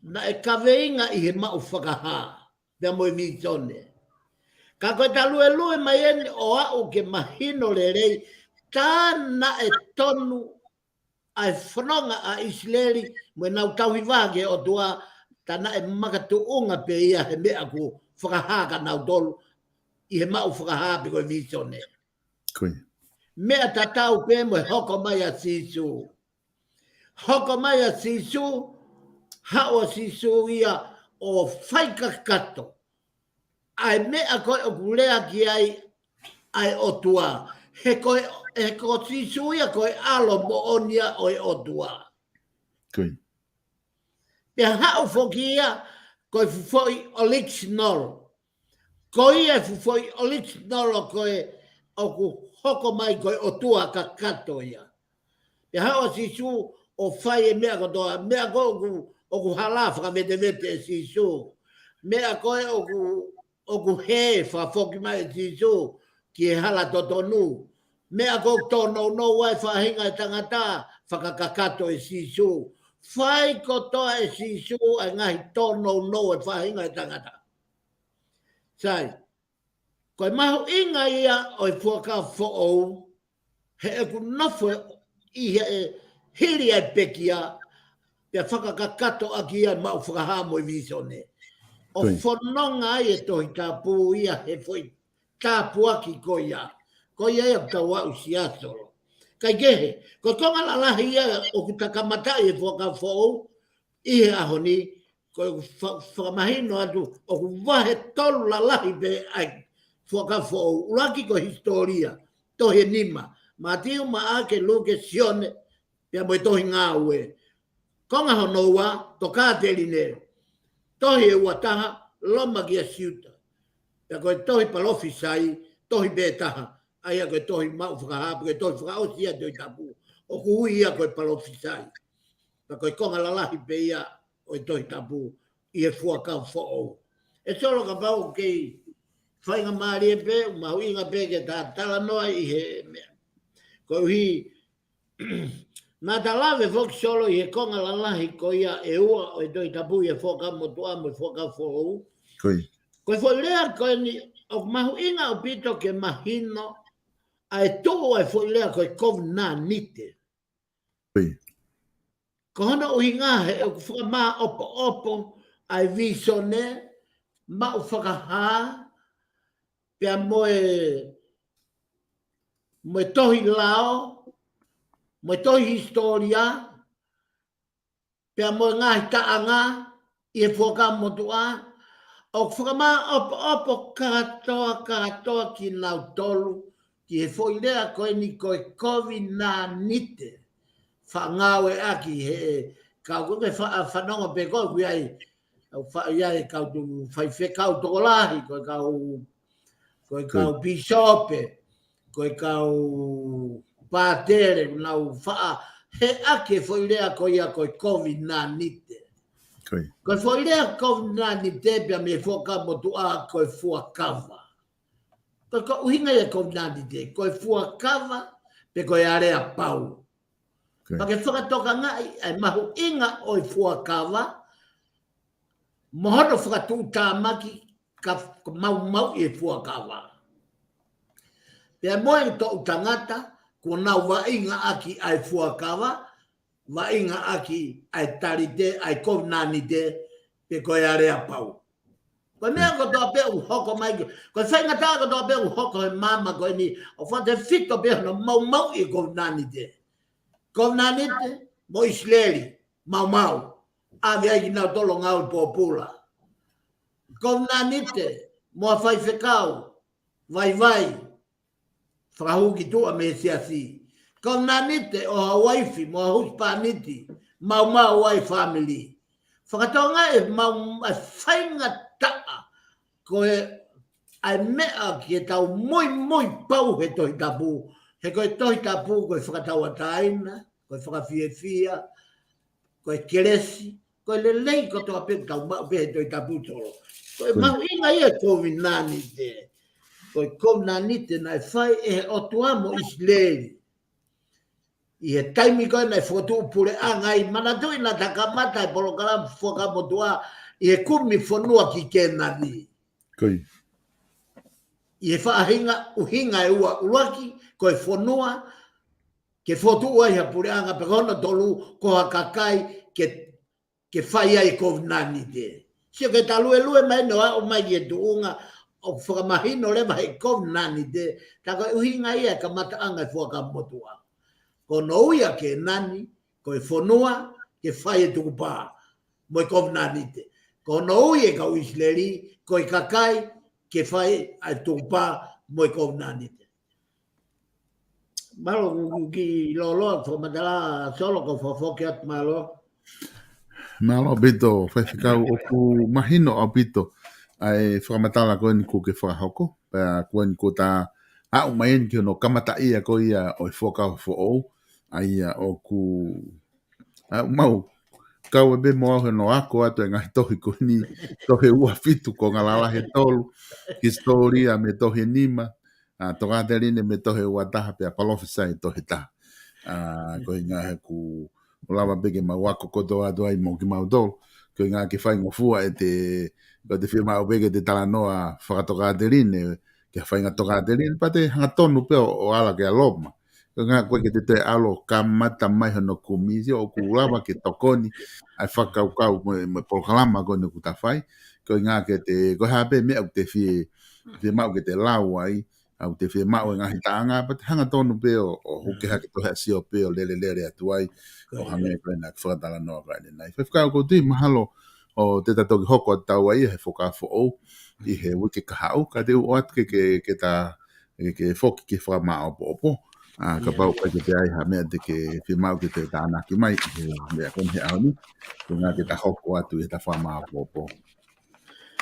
naʻe kaveinga ʻi he maʻu fakahā pea mo e vīsone. Ka ko ʻeta luelue mai eni ʻo aʻu ke mahino lelei, tā naʻe tonu ʻa e fononga ʻa ʻIsileli mo ʻenau tauhi vahe ki he ʻOtua, tā naʻe makatuʻunga pē ia he meʻa kuo fakahā kia nautolu ʻi he maʻu fakahā pe ko e vīsone. Ko ia. Meʻa tatau pē mo e hoko mai ʻa Sīsū. Hoko mai ʻa Sīsū, haʻu ʻa Sīsū ia ʻo fai kakato ʻa e meʻa ko ē ʻoku lea ki ai ʻa e ʻOtua. He ko e, he ko Sīsū ia ko e ʻAlo moʻoni ia ʻo e ʻOtua. Ko ia. Pea haʻu foki ia ko e fuʻu foʻi original. Ko ia e fuʻu foʻi original ko e ʻoku hoko mai ko e ʻOtua kakato ia. Pea haʻu ʻa Sīsū ʻo fai e meʻa kotoa, meʻa ko ē ʻoku, ʻoku hala fakavetevete ʻe Sīsū. Meʻa ko ē ʻoku, ʻoku hē fakafoki mai ʻe Sīsū ki he hala totonu. Meʻa ko ē ʻoku tōnounou ai e faʻahinga ʻo e tangata fakakakato ʻe Sīsū. Fai kotoa ʻe Sīsū ʻa e ngaahi tōnounou ʻo e faʻahinga ʻo e tangata. Sai, ko e mahuʻinga ia ʻo e Fuakava Foʻou, he ʻoku nofo ʻi he hili ʻa e pekia, pea fakakakato ʻaki ia ʻa e maʻu fakahā mo e vīsone. ʻO Tui. fononga ai e Tohi Tapu ia he foʻi tāpuaki ko ia. Ko ia ia ʻoku tau aʻusia, Solo. Kaikehe, ko e konga lalahi ia ʻoku ta kamataʻi e Fuakava Foʻou ʻi he ʻaho ni, ko e fa-, fakamahino atu, ʻoku vahe tolu lalahi pē ʻa e Fuakava Foʻou. ʻUluaki ko e hisitōlia, tohi ʻe nima, Mātiu, Maʻake, Luke, Sione, pea mo e tohi Ngāue. Konga hono ua, Tokāteline, tohi ʻe ua taha, Loma kia Siuta. Pea ko e tohi palōfisai, tohi pē ʻe taha, ʻa ia ko e tohi maʻu fakahā, ko e tohi fakaʻosi ia ʻo e Tohi Tapu, ʻoku ui ia ko e palōfisai. Pea ko e konga lalahi pē ia ʻo e Tohi Tapu ʻi he Fuakava Foʻou. ʻE Solo, kapau ʻoku kei faingamālie pē, mahuʻinga pē ke ta talanoa ʻi he meʻa. Koeʻuhi, naʻa ta lave foki, Solo, ʻi he konga lalahi ko ia ʻe ua ʻo e Tohi Tapu, ʻi he Fuakava Motuʻa mo e Fuakava Foʻou. Ko ia. Ko e foʻi lea ko eni ʻoku mahuʻinga ʻaupito ke mahino ʻa e tuʻu ʻa e foʻi lea ko e kovinānite. Ko ia. Ko hono ʻuhinga he ʻoku fakamāʻopoʻopo ʻa e vīsone, maʻu fakahā, pea mo e, mo e tohi lao, mo e tohi hisitōlia, pea mo e ngaahi taʻanga ʻi he Fuakava Motuʻa, ʻoku fakamāʻopoʻopo kātoa, kātoa kinautolu ki he foʻi lea ko eni ko e kovinānite. Faʻa ngāueʻaki he kau, ko e fa-, fanongo pē ko ē ʻoku ʻi ai, ʻoku faʻa ʻi ai e kau tu-, faifekau tokolahi, ko e kau, ko e Ko ia. kau pīsope, ko e kau pātele, ʻoku nau faʻa heʻaki e foʻi lea ko ia ko e kovinānite. Ko ia. Ko e foʻi lea kovinānite pea mei he Fuakava Motuʻa ko e fuakava. Ko e, ko e ʻuhinga ia e kovinānite, ko e fuakava, pe ko e aleapau. Ko ia. Pea ke fakatokangaʻi ʻa e mahuʻinga ʻo e fuakava, mo hono fakatuʻutāmaki ka, ka maumauʻi e fuakava. Pea mo e toʻu tangata, kuo nau vaʻingaʻaki ʻa e fuakava, vaʻingaʻaki ʻa e talite, ʻa e kovinānite, pe ko e aleapau. Ko e meʻa kotoa pē ʻoku hoko mai ki, ko e faingataʻa kotoa pē ʻoku hoko he māmani ko eni, ʻoku fakatefito pē hono maumauʻi e kovinānite. Kovinānite mo ʻIsileli, maumau, ʻave ai kinautolu ʻo ngāue pōpula. Kovinānite mo ha faifekau vaivai, fakahū ki tuʻa mei he siasi. Kovinānite ʻo ha uaifi mo ha husepāniti, maumau ai e fāmili. Fakatokangaʻi e mau-, e faingataʻa ko ē ʻa e meʻa ke tau muimui pau he Tohi Tapu, he ko e Tohi Tapu ko e fakatauʻatāina, ko e fakafiefia, ko e kelesi, ko e lelei kotoa pē ʻoku tau maʻu pē he Tohi Tapu, Solo. Ko e Ko ia. mahuʻinga ia e kovinānite. Ko e kovinānite naʻe fai ʻe he ʻOtua mo ʻIsileli ʻi he taimi ko ē naʻe fokotuʻu puleʻanga ai, manatuʻi naʻa ta kamata e polokalama Fuakava Motuʻa ʻi he kumi fonua ki Kēnani. Ko ia. ʻI he faʻahinga ʻuhinga ʻe ua, ʻuluaki, ko e fonua, ke fokotuʻu ai ha puleʻanga, pea ko hono tolu, ko ha kakai, ke, ke fai ai e kovinānite. Sio ke ta luelue mai ʻo aʻu mai ki he tuʻunga ʻoku fakamahino leva he kovinānite, tā ko e ʻuhinga ia e kamataʻanga e Fuakava Motuʻa. Ko hono ui ʻa Kēnani, ko e fonua, ke fai e tukupā mo e kovinānite. Ko hono ui e kau ʻIsileli, ko e kakai, ke fai ʻa e tukupā mo e kovinānite. Mālō, ʻoku kiʻi lōloa fakamatala, Solo, ko e fakafoki atu, mālō. Mālō ʻaupito, Faifekau, ʻoku mahino ʻaupito ʻa e fakamatala ko eni kuo ke fakahoko, pea ko eni kuo ta aʻu mai eni ki hono kamataʻia ko ia ʻo e Fuakava Foʻou, ʻa ia ʻoku, ʻa, mau kau ʻe pē mo au he ʻoku ou ako atu e ngaahi tohi ko eni, tohi ʻe ua fitu, Konga Lalahi ʻe tolu, Hisitōlia mei he tohi ʻe nima, ʻa, Tokāteline mei he tohi ʻe ua taha, pea Palōfisai tohi ʻe taha. ʻA, ko e ʻuhinga he ʻoku lava pē ke mau ako kotoa atu ai mo kimautolu. Ko e ʻuhinga ke faingofua ʻete, ko ʻete fiemaʻu pē ke te talanoa fakatokāteline, ke faʻahinga tokāteline, pea te hangatonu pē ʻo, ʻo ala ki Loma. Ko e ʻuhinga ko e ke te toe ʻalu ʻo kamata mai hono kumi, sio ʻoku lava ke tokoni ʻa e fakakaukau mo e, mo e polokalama ko eni ʻoku ta fai. Ko e ʻuhinga ke te, ko e hā pē meʻa ʻoku te fie, fiemaʻu ke te lau ai, ʻoku te fiemaʻu e ngaahi taʻanga, pea te hangatonu pē ʻo, ʻo huke hake toe ha sio pē ʻo lelelele atu ai, ʻo hangē ko ena ʻoku fakatalanoa ko eni ʻanenai. Faifekau, ʻoku ou tui mahalo ʻoku te ta toki hoko atu ʻa e Fuakava Foʻou ʻi he uike kahaʻu, ka te u ʻoatu ke, ke, ke ta, ke, ke foki ki he fakamāʻopoʻopo. ʻA, kapau ʻe ʻikai ke ʻi ai ha meʻa te ke fiemaʻu ke te tānaki mai ʻi he meʻa ko eni he ʻaho ni, ko e ʻuhinga ke ta hoko atu ʻi heʻeta fakamāʻopoʻopo.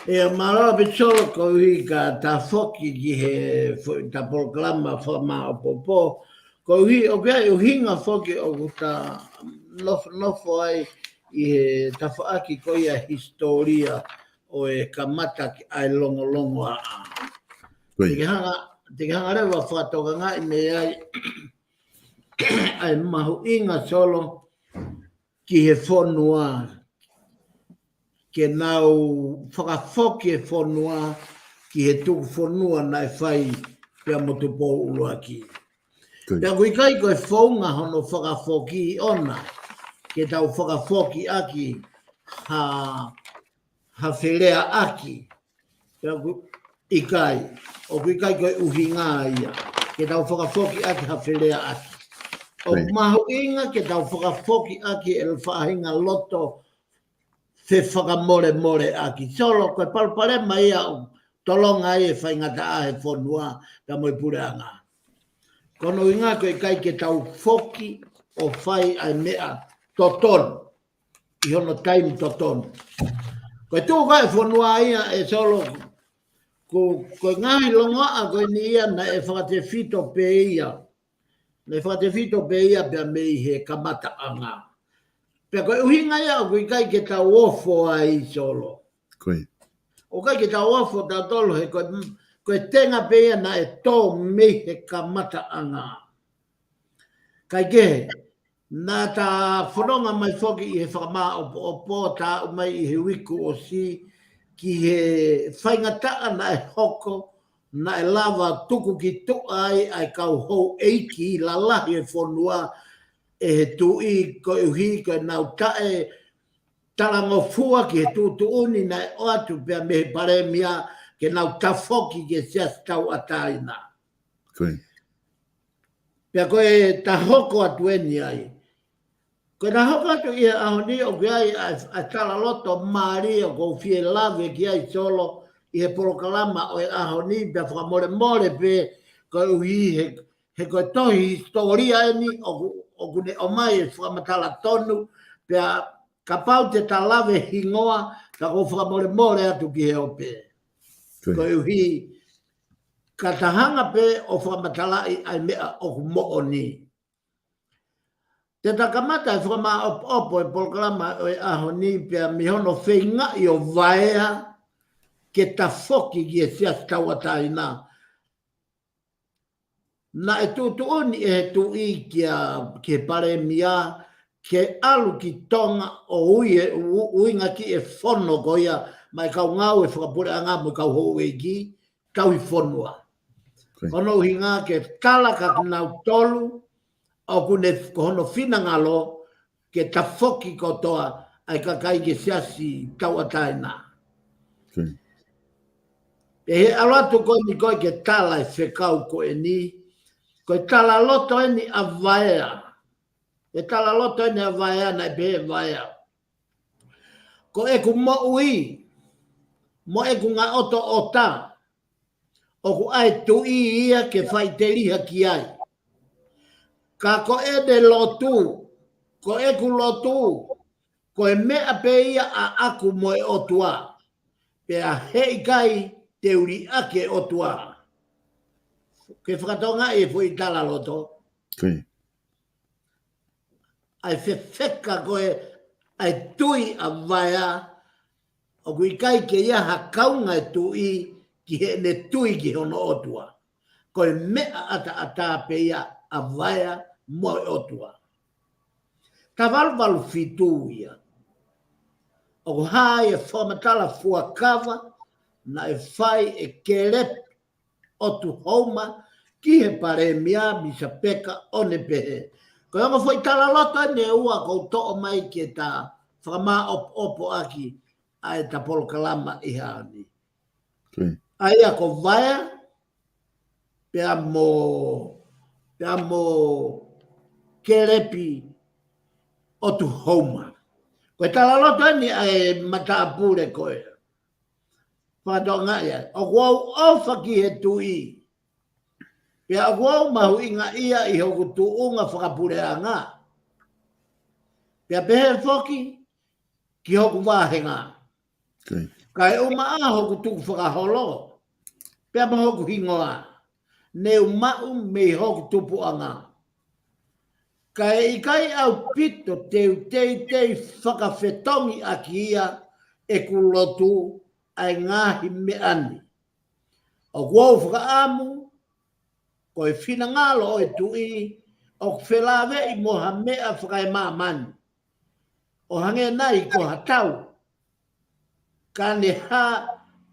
ʻIo, mālō ʻaupito Solo, koeʻuhi ka ta foki ki he fo-, ta polokalama fakamāʻopoʻopo. Koeʻuhi, ʻoku ʻi ai e ʻuhinga foki ʻoku ta nofonofo ai ʻi he tafaʻaki ko ia hisitōlia ʻo e kamata ki ai longolongo ʻa. Ko ia. Te ke hanga, te ke hanga leva fakatokangaʻi mei ai ʻa e mahuʻinga Solo ki he fonua, ke nau fakafoki e fonua ki he tuku fonua naʻe fai pea mo Tupou ʻUluaki. Ko ia. Pea ʻoku ʻikai ko e founga hono fakafoki ʻona ke tau fakafoki ʻaki ha, ha feleaʻaki. Pea ʻoku ʻikai, ʻoku ʻikai ko e ʻuhinga ia ke tau fakafoki ʻaki ha feleaʻaki. ʻOku mahuʻinga ke tau fakafoki ʻaki e faʻahinga loto fefakamolemoleʻaki. Solo, ko e palopalema ia ʻoku tolonga ai e faingataʻa he fonua pea mo e puleʻanga. Ko hono ʻuhinga ko e ʻikai ke tau foki ʻo fai ʻa e meʻa totonu ʻi hono taimi totonu. Ko e tuʻu ko ē e fonua ia ʻe Solo, ko, ko e ngaahi longoaʻa ko eni ia naʻe fakatefito pē ia. Naʻe fakatefito pē ia pea mei he kamataʻanga. Pea ko e ʻuhinga ia ʻoku ʻikai ke tau ofo ai Solo. Ko ia. ʻOku ʻikai ke tau ofo tautolu he ko e, ko e tenga pē ia naʻe tō mei he kamataʻanga. Kaikehe, naʻa ta fononga mai foki ʻi he fakamāʻopoʻopo, ta aʻu mai ʻi he uike kuo ʻosi, ki he faingataʻa naʻe hoko, naʻe lava tuku ki tuʻa ai ʻa e kau houʻeiki lalahi e fonua ʻe he tuʻi koeʻuhi ko ʻenau taʻe talangofua ki he tuʻutuʻuni naʻe ʻoatu pea mei he palēmia ke nau tafoki ki he siasi tauʻatāina. Ko ia. Pea ko e ta hoko atu eni ai. Ko e ta hoko atu ʻi he ʻaho ni ʻoku ʻi ai ʻa, ʻa e talaloto mālie ʻoku ou fie lave ki ai Solo ʻi he polokalama ʻo e ʻaho ni pea fakamolemole pē koeʻuhi he, he ko e tohi hisitōlia eni ʻoku, ʻoku ne ʻomai e fakamatala tonu pea kapau te ta lave hingoa ka ʻoku ou fakamolemole atu ki he ope. Ko ia. Koeʻuhi ka ta hanga pē ʻo fakamatalaʻi ʻa e meʻa ʻoku moʻoni. Te ta kamata e fakamāʻopoʻopo e polokalama ʻo e ʻaho ni pea mei hono feingaʻi ʻo vaea ke tafoki ki he siasi tauʻatāina. Naʻe tuʻutuʻuni ʻe he tuʻi kia, ki he palēmia ke ʻalu ki Tonga ʻo ui e, u-, uinga ki he fono ko ia maʻa e kau ngāue fakapuleʻanga mo e kau houʻeiki tauhi fonua. Ko ia. Ko hono ʻuhinga ke tala kia kinautolu ʻoku ne, ko hono finangalo ke tafoki kotoa ʻa e kakai ki he siasi tauʻatāina. Ko ia. Pea ʻi he ʻalu atu ko eni ko ē ke tala e fekau ko eni, ko e talaloto eni ʻa Vaea. E talaloto eni ʻa Vaea naʻe pehē ʻe Vaea: Ko ʻeku moʻui, mo ʻeku ngaʻotoʻota, ʻoku ʻa e tuʻi ia ke faʻiteliha ki ai. Ka ko ʻene lotu, ko ʻeku lotu, ko e meʻa pē ia ʻaʻaku mo e ʻOtua. Pea heʻikai te u liʻaki e ʻOtua. ke fakatokangaʻi e foʻi talaloto. ʻA e fefeka ko ē ʻa e tui ʻa Vaea, ʻoku ʻikai ke ʻi ai ha kaunga e tuʻi ki heʻene tui ki hono ʻOtua. Ko e meʻa ʻataʻatā pē ia ʻa Vaea mo e ʻOtua. Taha valu valu fitu ia. ʻOku hā e fakamatala fuakava naʻe fai ʻe Kelepi ʻOtu Houma ki he Palēmia Misa Peka ʻo ne pehē. Ko e ongo foʻi talaloto eni ʻe ua ʻoku ou toʻo mai ke ta fakamāʻopoʻopo ʻaki ʻa e ta polokalama ʻi he ʻaho ni. ʻA ia ko Vaea, pea mo, pea mo Kelepi ʻOtu Houma. Ko e talaloto eni ʻa e matāpule ko ē. Fakatokangaʻi ai. ʻOku ou ʻofa ki he tuʻi. Pea ʻoku ou mahuʻingaʻia ʻi hoku tuʻunga fakapuleʻanga. Pea pehē foki ki hoku vāhenga. Kae ʻumaʻā hoku tukufakaholo. Pea mo hoku hingoa. Ne u maʻu mei hoku tupuʻanga. Kae ʻikai ʻaupito te u teitei fakafetongi ʻaki ia ʻeku lotu ʻa e ngaahi meʻa ni. ʻOku ou fakaʻamu, ko e finangalo ʻo e tuʻi, ʻoku felāveʻi mo ha meʻa fakaemāmani. ʻO hangē nai ko ha tau, ka ne hā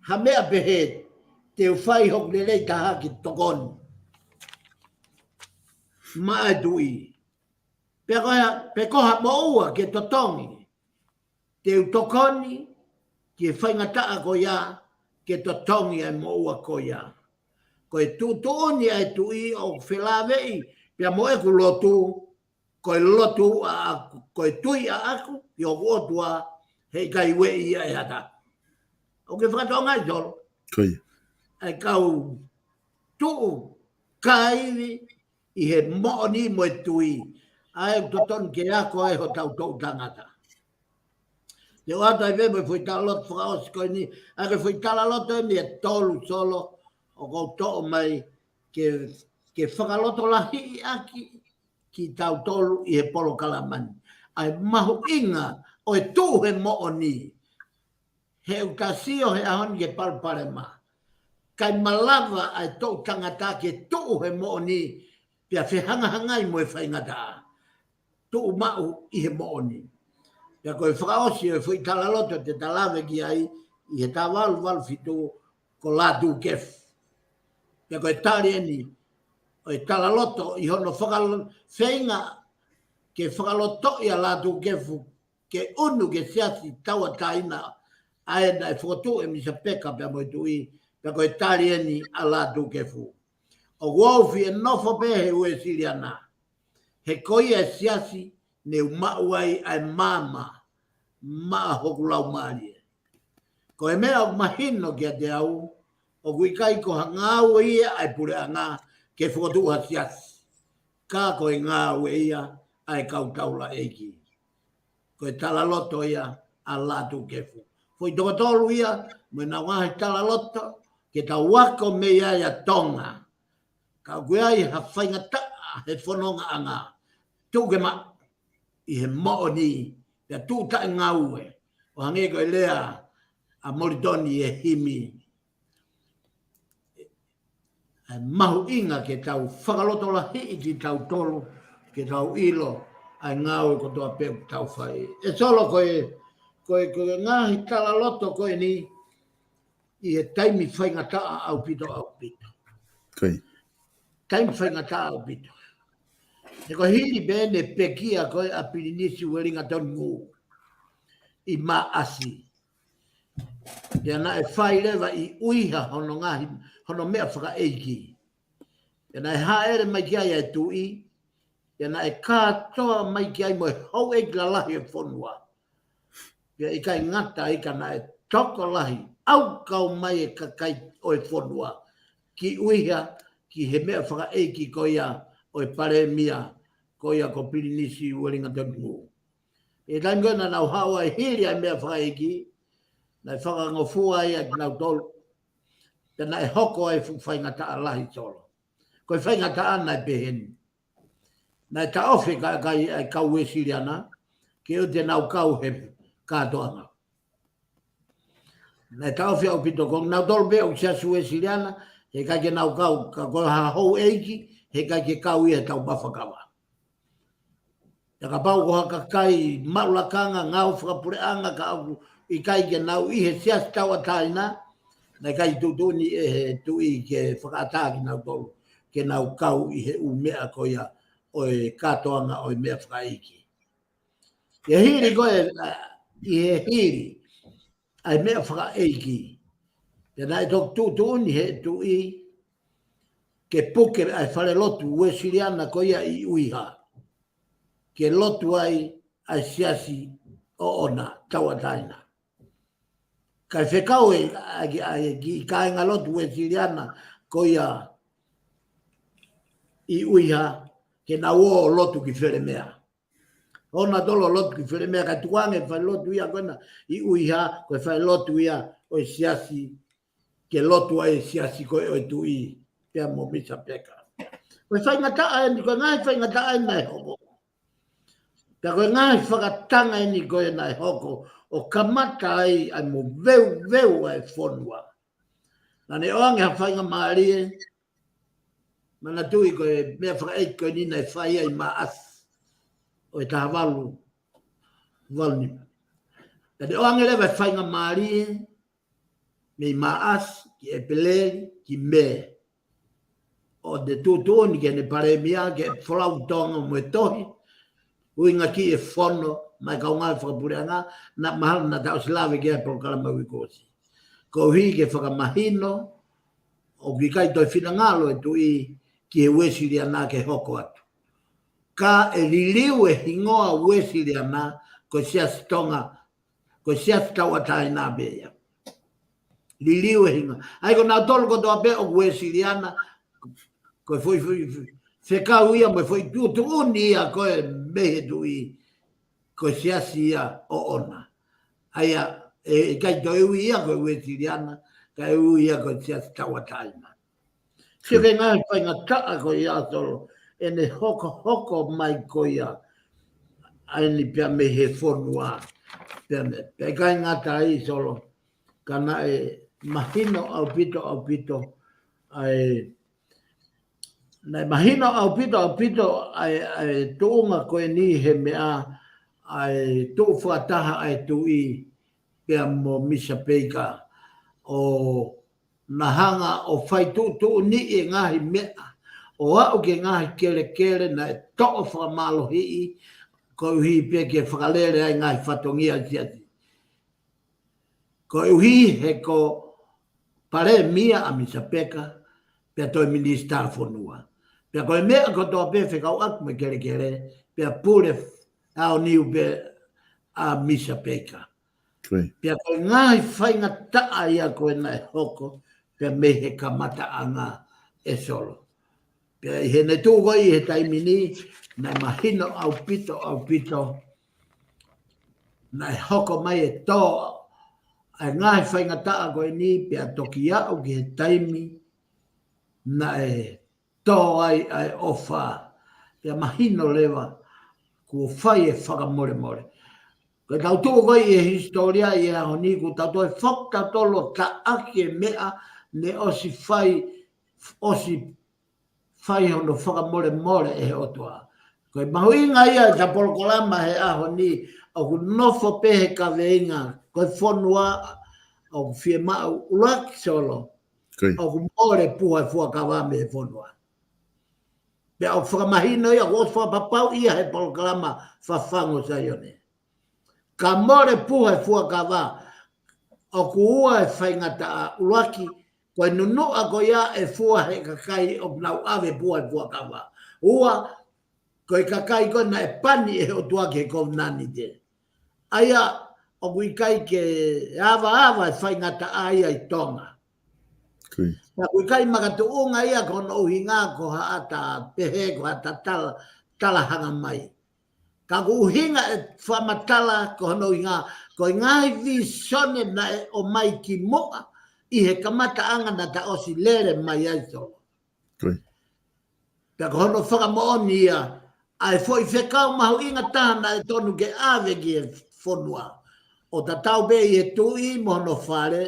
ha meʻa pehē, te u fai hoku lelei taha ke tokoni maʻa e tuʻi. Pe ko ha, pe ko ha moʻua ke totongi, te u tokoni ki he faingataʻa ko ia ke totongi ʻa e moʻua ko ia. Ko e tuʻutuʻuni ʻa e tuʻi ʻoku felāveʻi pea mo ʻeku lotu, ko e lotu ʻaʻaku, ko e tui ʻaʻaku ʻi hoku ʻOtua, heʻikai ueʻi ia ʻe ha taha. ʻOku ke fakatokangaʻi, Solo? ʻA e kau tuʻu kāivi ʻi he moʻoni mo e tui. ʻA e totonu ke ako ai hotau toʻu tangata. Te u ʻoatu ai pē mo e foʻi talaloto fakaʻosi ko eni, ʻa e foʻi talaloto eni ʻe tolu, Solo, ʻoku ou toʻo mai ke, ke fakalotolahiʻi ʻaki kitautolu ʻi he polokalama ni. ʻA e mahuʻinga ʻo e tuʻu he moʻoni. He ʻoku ta sio he ʻaho ni ki he palopalema. ʻIkai malava ʻa e toʻu tangata ke tuʻu he moʻoni pea fehangahangai mo e faingataʻa. Tuʻu maʻu ʻi he moʻoni. Pea ko e fakaʻosi ʻo e foʻi talaloto te ta lave ki ai ʻi he taha valu valu fitu ko Lātūkefu. Pea ko e tali eni ʻo e talaloto ʻi hono fakal-, feinga ke fakalotoʻi ʻa Lātūkefu ke ʻunu ki he siasi tauʻatāina ʻa ē naʻe fokotuʻu ʻe Misa Peka pea mo e tuʻi, pea ko e tali eni ʻa Lātūkefu. ʻOku ou fie nofo pē he Uēsiliana. He ko ia e siasi ne u maʻu ai ʻa e maama maʻa hoku laumālie. Ko e meʻa ʻoku mahino kiate au, ʻoku ʻikai ko ha ngāue ia ʻa e puleʻanga ke fokotuʻu ha siasi. Ka ko e ngāue ia ʻa e kau taulaʻeiki. Ko e talaloto ia ʻa Lātūkefu. Foʻi toko tolu ia, mo ʻenau ngaahi talaloto, ke tau ako mei ai ʻa Tonga. Ka ʻoku ʻi ai ha faingataʻa he fonongaʻanga. Tuʻu ke maʻu ʻi he moʻoni, pea tuʻu taʻengāue. ʻO hangē ko e lea ʻa Molitoni ʻi he himi. ʻA e mahuʻinga ke tau fakalotolahiʻi kitautolu, ke tau ʻilo ʻa e ngāue kotoa pē ʻoku tau fai. ʻE Solo, ko e, ko e, ko e ngaahi talaloto ko eni ʻi he taimi faingataʻa ʻaupito, ʻaupito. Taimi faingataʻa ʻaupito. He ko e hili pē ʻene pekia ko ē ʻa Pilinisi Uelingatoni Ngū ʻi Maʻasi. Pea naʻe fai leva ʻi ʻUiha hono ngaahi, hono meʻa fakaʻeiki. Pea naʻe hāʻele mai ki ai ʻa e tuʻi, pea naʻe kātoa mai ki ai mo e houʻeiki lalahi ʻo e fonua. Pea ʻikai ngata ai ka naʻe tokolahi ʻaukau mai e kakai ʻo e fonua ki ʻUiha, ki he meʻa fakaʻeiki ko ia ʻo e palēmia, ko ia ko Pilinisi Uelingatoni Ngū. ʻI he taimi ko ē naʻa nau haʻu ai hili ʻa e meʻa fakaʻeiki, naʻe fakangofua ai ʻa kinautolu, pea naʻe hoko ai e fuʻu faingataʻa lahi, Solo. Ko e faingataʻa naʻe pehē ni. Naʻe taʻofi e kakai ʻa e kau Uēsiliana, ke ʻoua te nau kau he kātoanga. Naʻe taʻofi ʻaupito ko nautolu pē ʻoku siasi Uēsiliana, heʻikai ke nau kau, ka ko ha houʻeiki, heʻikai ke kau ia he taumafa kava. Pea kapau ko ha kakai maʻu lakanga, ngāue fakapuleʻanga, ka ʻoku ʻikai ke nau ʻi he siasi tauʻatāina, naʻe ʻikai tuʻutuʻuni ʻe he tuʻi ke fakaʻatā kinautolu, ke nau kau ʻi he ʻū meʻa ko ia ʻo e kātoanga ʻo e meʻa fakaʻeiki. ʻI he hili ko ē, ʻa, ʻi he hili ʻa e meʻa fakaʻeiki, pea naʻe toki tuʻutuʻuni he tuʻi ke puke ʻa e falelotu Uēsiliana ko ia ʻi ʻUiha, ke lotu ai ʻa e siasi ʻoʻona tauʻatāina. Kae fekau e, ʻa e, ʻa e kiʻi kāingalotu Uēsiliana ko ia ʻi ʻUiha, ke nau ō ʻo lotu ki Felemea. ʻO nautolu ʻo lotu ki Felemea, kae tukuange e falelotu ia ko ena ʻi ʻUiha, ko e falelotu ia ʻo e siasi, ke lotu ai e siasi ko ē ʻo e tuʻi, pea mo Misa Peka. Ko e faingataʻa eni, ko e ngaahi faingataʻa eni naʻe hoko. Pea ko e ngaahi fakatanga eni ko ē naʻe hoko, ʻo kamata ai ʻa e moveuveu ʻa e fonua. Naʻa ne ʻoange ha faingamālie, manatuʻi ko e meʻa fakaʻeiki ko eni naʻe fai ai ʻi Maʻasi ʻo e taha valu valu nima. Naʻa ne ʻoange leva e faingamālie, mei Maʻasi ki ʻEpeleli ki Mē, ʻo ne tuʻutuʻuni ki heʻene palēmia ke folau Tonga mo e tohi, ʻuhinga ki he fono mai kaungā fakapuleʻanga, naʻa mahalo naʻa ta ʻosi lave ki ai he polokalama uike kuo ʻosi. Koeʻuhi ke fakamahino, ʻoku ʻikai toe finangalo e tuʻi ki he Uēsiliana ke hoko atu. Ka ʻe liliu e hingoa Uēsiliana ko e siasi Tonga, ko e siasi tauʻatāina pē ia. Liliu e hingoa. ʻA ia ko nautolu kotoa pē ʻoku Uēsiliana, ko e foʻi, foʻi, foʻi fekau ia mo e foʻi tuʻutuʻuni ia ko ē mei he tuʻi, ko e siasi ia ʻoʻona. ʻA ia, ʻe, ʻikai toe ui ia ko e Uēsiliana, kae ui ia ko e siasi tauʻatāina. Sio ki he ngaahi faingataʻa ko ia Solo, ʻene hokohoko mai ko ia, ʻa eni pea mei he fonua, pea mei, pea ʻikai ngata ai Solo, ka naʻe mahino ʻaupito, ʻaupito, ʻa e, naʻe mahino ʻaupito, ʻaupito, ʻa e, ʻa e tuʻunga ko eni he meʻa, ʻa e tuʻu fakataha ʻa e tuʻi, pea mo Misa Peika, ʻo na hanga ʻo fai tuʻutuʻuni e ngaahi meʻa, ʻo aʻu ki he ngaahi kelekele naʻe toʻo fakamālohiʻi, koeʻuhi pē ke fakalele ai ngaahi fatongia siasi. Koeʻuhi he ko palēmia ʻa Misa Peka, pea toe minisitā fonua. Pea ko e meʻa kotoa pē fekauʻaki mo e kelekele, pea pule ʻaoniu pē ʻa Misa Peika. Pea ko e ngaahi faingataʻa ia ko ē naʻe hoko, pea mei he kamataʻanga ē Solo. Pea ʻi heʻene tuʻu ko ē ʻi he taimi ni, naʻe mahino ʻaupito, ʻaupito, naʻe hoko mai e tō, ʻa e ngaahi faingataʻa ko eni, pea toki aʻu ki he taimi, naʻe tō ai ʻa e ʻofa, pea mahino leva, kuo fai e fakamolemole. Ko e tau tuʻu ko ē ʻi he hisitōlia ʻi he ʻaho ni, kuo tau toe foki tautolu ʻo taʻaki e meʻa, ne ʻosi fai, ʻosi fai hono fakamolemole ʻe he ʻOtua. Ko e mahuʻinga ia ʻeta polokalama he ʻaho ni, ʻoku nofo pē he kaveinga, ko e fonua, ʻoku fiemaʻu ʻuluaki Solo, ʻoku mole puha e fuakava mei he fonua. Pea ʻoku fakamahino ia, ʻoku fakapapauʻi ia he polokalama Fafangu ʻo Saione. Ka mole puha e fuakava, ʻoku ua e faingataʻa ʻuluaki, ko e nunuʻa ko ia ʻe fua he kakai ʻoku nau ʻave puha e fuakava. Ua, ko e kakai ko ē naʻe pani ʻe he ʻOtua ki he kovinānite. ʻA ia, ʻoku ʻikai ke avaava e faingataʻa ia ʻi Tonga. Pea ʻoku ʻikai makatuʻunga ia ko hono ʻuhinga ko haʻata pehē, ko haʻata tala, tala hanga mai. Ka ko e ʻuhinga e fakamatala ko hono ʻuhinga, ko e ngaahi vīsone naʻe ʻomai ki muʻa ʻi he kamataʻanga naʻa ta ʻosi lele mai ai Solo. Pea ko hono fakamoʻoni ia, ʻa e foʻi fekau mahuʻinga taha naʻe tonu ke ʻave ki he fonua. ʻO tatau pē ʻi he tuʻi mo hono fale,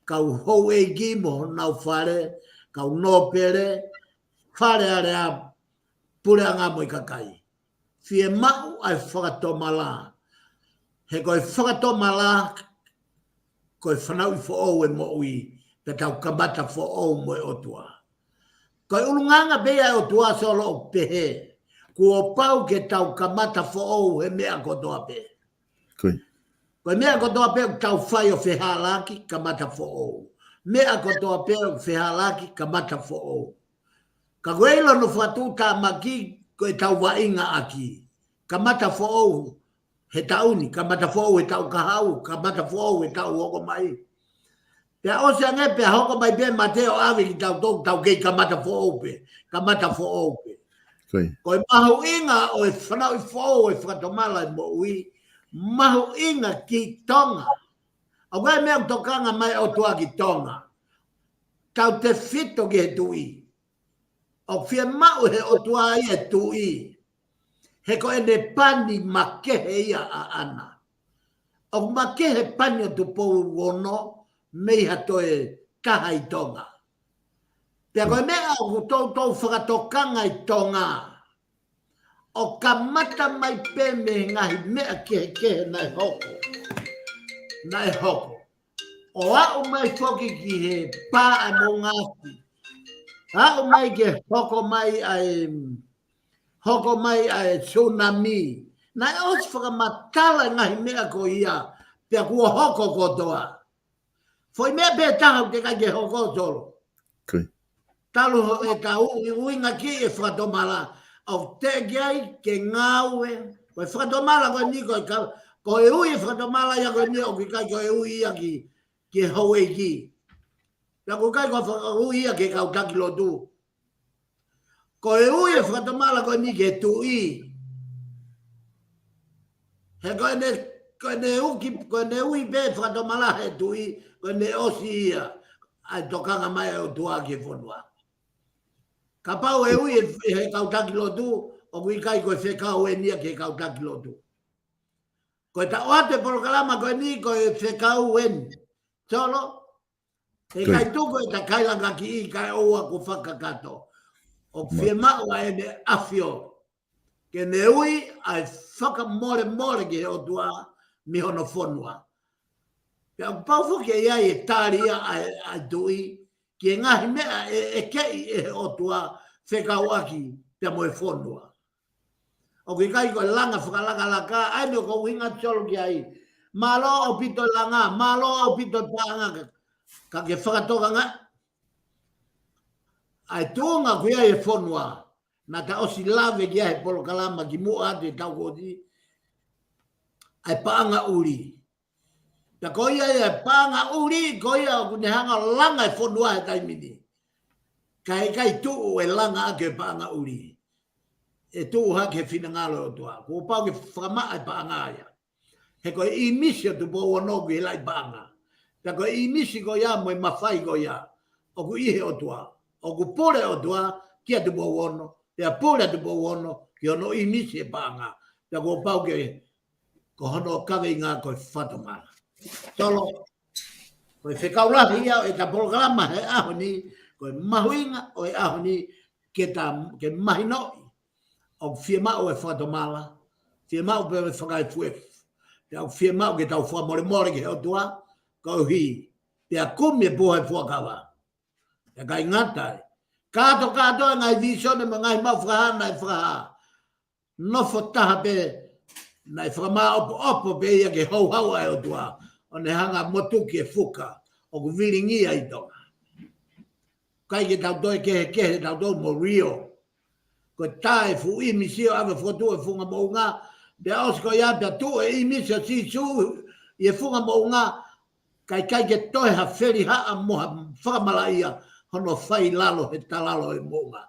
kau houʻeiki mo honau fale, kau nōpele, Fale Alea, puleʻanga mo e kakai. Fiemaʻu ʻa e fakatomala. He ko e fakatomala, ko e fanauʻi foʻou e moʻui, pea tau kamata foʻou mo e ʻOtua. Ko e ʻulungaanga pē ia ʻa e ʻOtua Solo ʻo pehē, kuo pau ke tau kamata foʻou he meʻa kotoa pē. Ko ia. Ko e meʻa kotoa pē ʻoku tau fai ʻo fehālaaki, kamata foʻou. Meʻa kotoa pē ʻoku fehālaaki, kamata foʻou. Ka ko e ʻilo hono fakatuʻutāmaki, ko e tau vaʻinga ʻaki. Kamata foʻou he taʻu ni, kamata foʻou he taʻu kahaʻu, kamata foʻou he taʻu hoko mai. Pea ʻosi ange pea hoko mai pē mate ʻo ʻave kitautolu, tau kei kamata foʻou pē, kamata foʻou pē. Ko ia. Ko e mahuʻinga ʻo e fanauʻi foʻou e fakatomala e moʻui, mahuʻinga ki Tonga. ʻA ko e meʻa ʻoku tokanga mai ʻOtua ki Tonga. Tautefito ki he tuʻi. ʻOku fiemaʻu he ʻOtua ia e tuʻi. He ko ʻene pani makehe ia ʻaʻana. ʻOku makehe pani ʻo Tupou Ono mei ha toe taha ʻi Tonga. Pea ko e meʻa ʻoku toutou fakatokanga ʻi Tonga. ʻO kamata mai pē mei he ngaahi meʻa kehekehe naʻe hoko. Naʻe hoko. ʻO aʻu mai foki ki he pā ʻa e moʻunga afi. Aʻu mai ke hoko mai ʻa e, hoko mai ʻa e tsunami. Naʻe ʻosi fakamatala e ngaahi meʻa ko ia, pea kuo hoko kotoa. Foʻi meʻa pē taha ʻoku teʻeki ai ke hoko Solo. Ko ia. Talu ho e tau ui, uinga ki e fakatomala. ʻOku teʻeki ai ke ngāue. Ko e fakatomala ko eni ko e ka-, ko e ui e fakatomala ia ko eni ʻoku ʻikai ko e ui ia ki, ki he houʻeiki. Pea ʻoku ʻikai ko e faka-, ui ia ki he kau taki lotu. Ko e ui e fakatomala ko eni ki he tuʻi. He ko ʻene, ko ʻene uki, ko ʻene ui pē fakatomala he tuʻi, ko ʻene ʻosi ia, ʻa e tokanga mai ʻa e ʻOtua ki he fonua. Kapau ʻe ui e, he kau taki lotu, ʻoku ʻikai ko e fekau eni ia ki he kau taki lotu. Ko e taʻu atu e polokalama ko eni, ko e fekau eni. Solo, ʻe Ko ia. ʻikai tuku e ta kailanga ki ʻi kae ʻoua ko fakakakato. ʻOku fiemaʻu ʻa ʻEne ʻAfio. Ke ne ui ʻa e fakamolemole ki he ʻOtua mei hono fonua. Pea ʻoku pau foki ʻe ʻi ai e tali ia ʻa e, ʻa e tuʻi, ki he ngaahi meʻa ʻe, ʻe keʻi ʻe he ʻOtua fekauʻaki pea mo e fonua. ʻOku ʻikai ko e langa fakalakalaka, ʻa eni ʻoku ou ʻuhinga Solo ki ai. Mālō ʻaupito e langa, mālō ʻaupito e paʻanga ka, ka ke fakatokanga. ʻA e tuʻunga ʻoku ʻi ai e fonua, naʻa ta ʻosi lave ki ai he polokalama kimuʻa atu he taʻu kuo ʻosi, ʻa e paʻanga ʻuli. Pea ko ia ia e paʻanga ʻuli, ko ia ʻoku ne hanga ʻo langa e fonua he taimi ni. Ka ʻe ʻikai tuʻu e langa ʻaki e paʻanga ʻuli. ʻE tuʻu hake he finangalo ʻo e ʻOtua. Kuo pau ke fakamaʻa e paʻanga ia. He ko e ʻīmisi ʻo Tupou Ono ʻoku ʻi he laʻi paʻanga. Pea ko e ʻīmisi ko ia mo e mafai ko ia, ʻoku ʻi he ʻOtua. ʻOku pule ʻOtua kia Tupou Ono. Pea pule Tupou Ono ki hono ʻīmisi e paʻanga. Pea kuo pau ke ko hono kaveinga ko e fakatomala. Solo, ko e fekau lahi ia ʻo e ta polokalama he ʻaho ni, ko e mahuʻinga ʻo e ʻaho ni ke ta, ke mahinoʻi. ʻOku fiemaʻu e fakatomala, fiemaʻu pē e fakaefuefu. Pea ʻoku fiemaʻu ke tau fakamolemole ki he ʻOtua, koeʻuhi, pea kumi e puha e fuakava. Pea ʻikai ngata ai. Kātoa kātoa e ngaahi vīsone mo e ngaahi maʻu fakahā naʻe fakahā. Nofo taha pē, naʻe fakamāʻopoʻopo pē ia ke houhau ʻa e ʻOtua. ʻO ne hanga ʻo motuki e fuka ʻoku vilingia ʻi Tonga. ʻIkai ke tau toe kehekehe, tau tau mo Rio. Ko e tā e fuʻu ʻīmisi ʻo ʻave fokotuʻu e funga moʻunga. Pea ʻosi ko ia pea tuʻu e ʻīmisi ʻo Sīsū ʻi he funga moʻunga. Ka ʻikai ke toe ha felihaʻa mo ha fakamalaʻia hono fai lalo he talalo e moʻunga.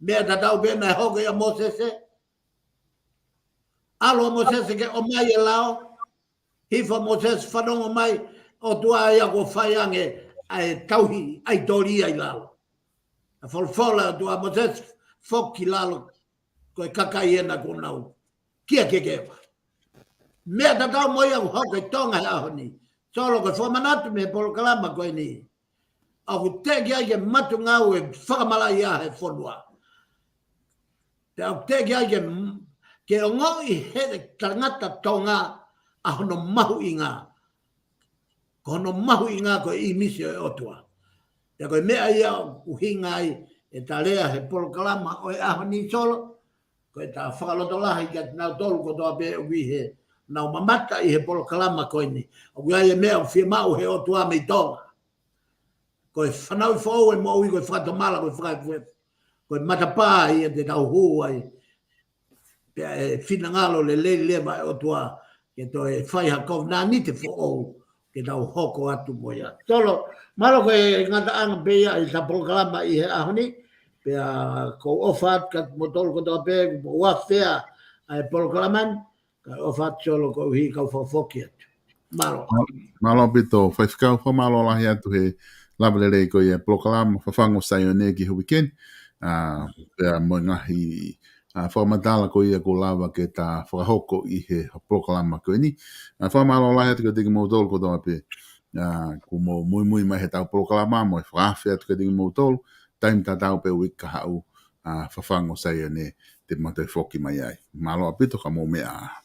Meʻa tatau pē naʻe hoko ʻia Mōsese. ʻAlu ʻa Mōsese ke ʻomai e lao. Hifo ʻa Mōsese fanongo mai, ʻOtua ia kuo fai ange ʻa e tauhi ʻaitoli ia ʻi lalo. ʻA e folofola ʻa e ʻOtua, Mōsese foki lalo, ko e kakai ena kuo nau kia kekeva. Meʻa tatau mo ia ʻoku hoko ʻi Tonga he ʻaho ni. Solo, ko e fakamanatu mei he polokalama ko eni, ʻoku teʻeki ai ke matungāue fakamalaʻia he fonua. Pea ʻoku teʻeki ai ke, ke ongoʻi he tangata Tonga ʻa hono mahuʻinga. Ko hono mahuʻinga ko e ʻīmisi ʻo e ʻOtua. Pea ko e meʻa ia ʻoku ʻuhinga ai ʻeta lea he polokalama ʻo e ʻaho ni, Solo. Ko ʻeta fakalotolahi kiate kinautolu kotoa pē ʻoku ʻi he, nau mamata ʻi he polokalama ko eni. ʻOku ʻi ai e meʻa ʻoku fiemaʻu he ʻOtua mei Tonga. Ko e fanauʻi foʻou e moʻui, ko e fakatomala, ko e fakaefuefu. Ko e matapā ia te tau hū ai. Pea ʻe finangalo lelei leva e ʻOtua ke toe fai ha kovinānite foʻou ke tau hoko atu mo ia. Solo, mālō, ko e ngataʻanga pē ia ʻeta polokalama ʻi he ʻaho ni. Pea ʻoku ou ʻofa atu kiate kimoutolu kotoa pē, kuo mou afea ʻa e polokalama ni, kae ʻofa atu Solo koeʻuhi kau fakafoki atu. Mālō. Mālō ʻaupito, Faifekau, fakamālō lahi atu he lava lelei ko ia e polokalama Fafangu ʻo Saione ki he uike ni. ʻA, pea mo e ngaahi, ʻa, fakamatala ko ia kuo lava ke ta fakahoko ʻi he polokalama ko eni. ʻA, fakamālō lahi atu kiate kimoutolu kotoa pē, ʻa, kuo mou muimui mai heʻetau polokalama mo e fakaafe atu kiate kimoutolu. Taimi tatau pē uike kahaʻu, ʻa, Fafangu ʻo Saione te ma toe foki mai ai. Mālō ʻaupito, ka mou meʻa ā.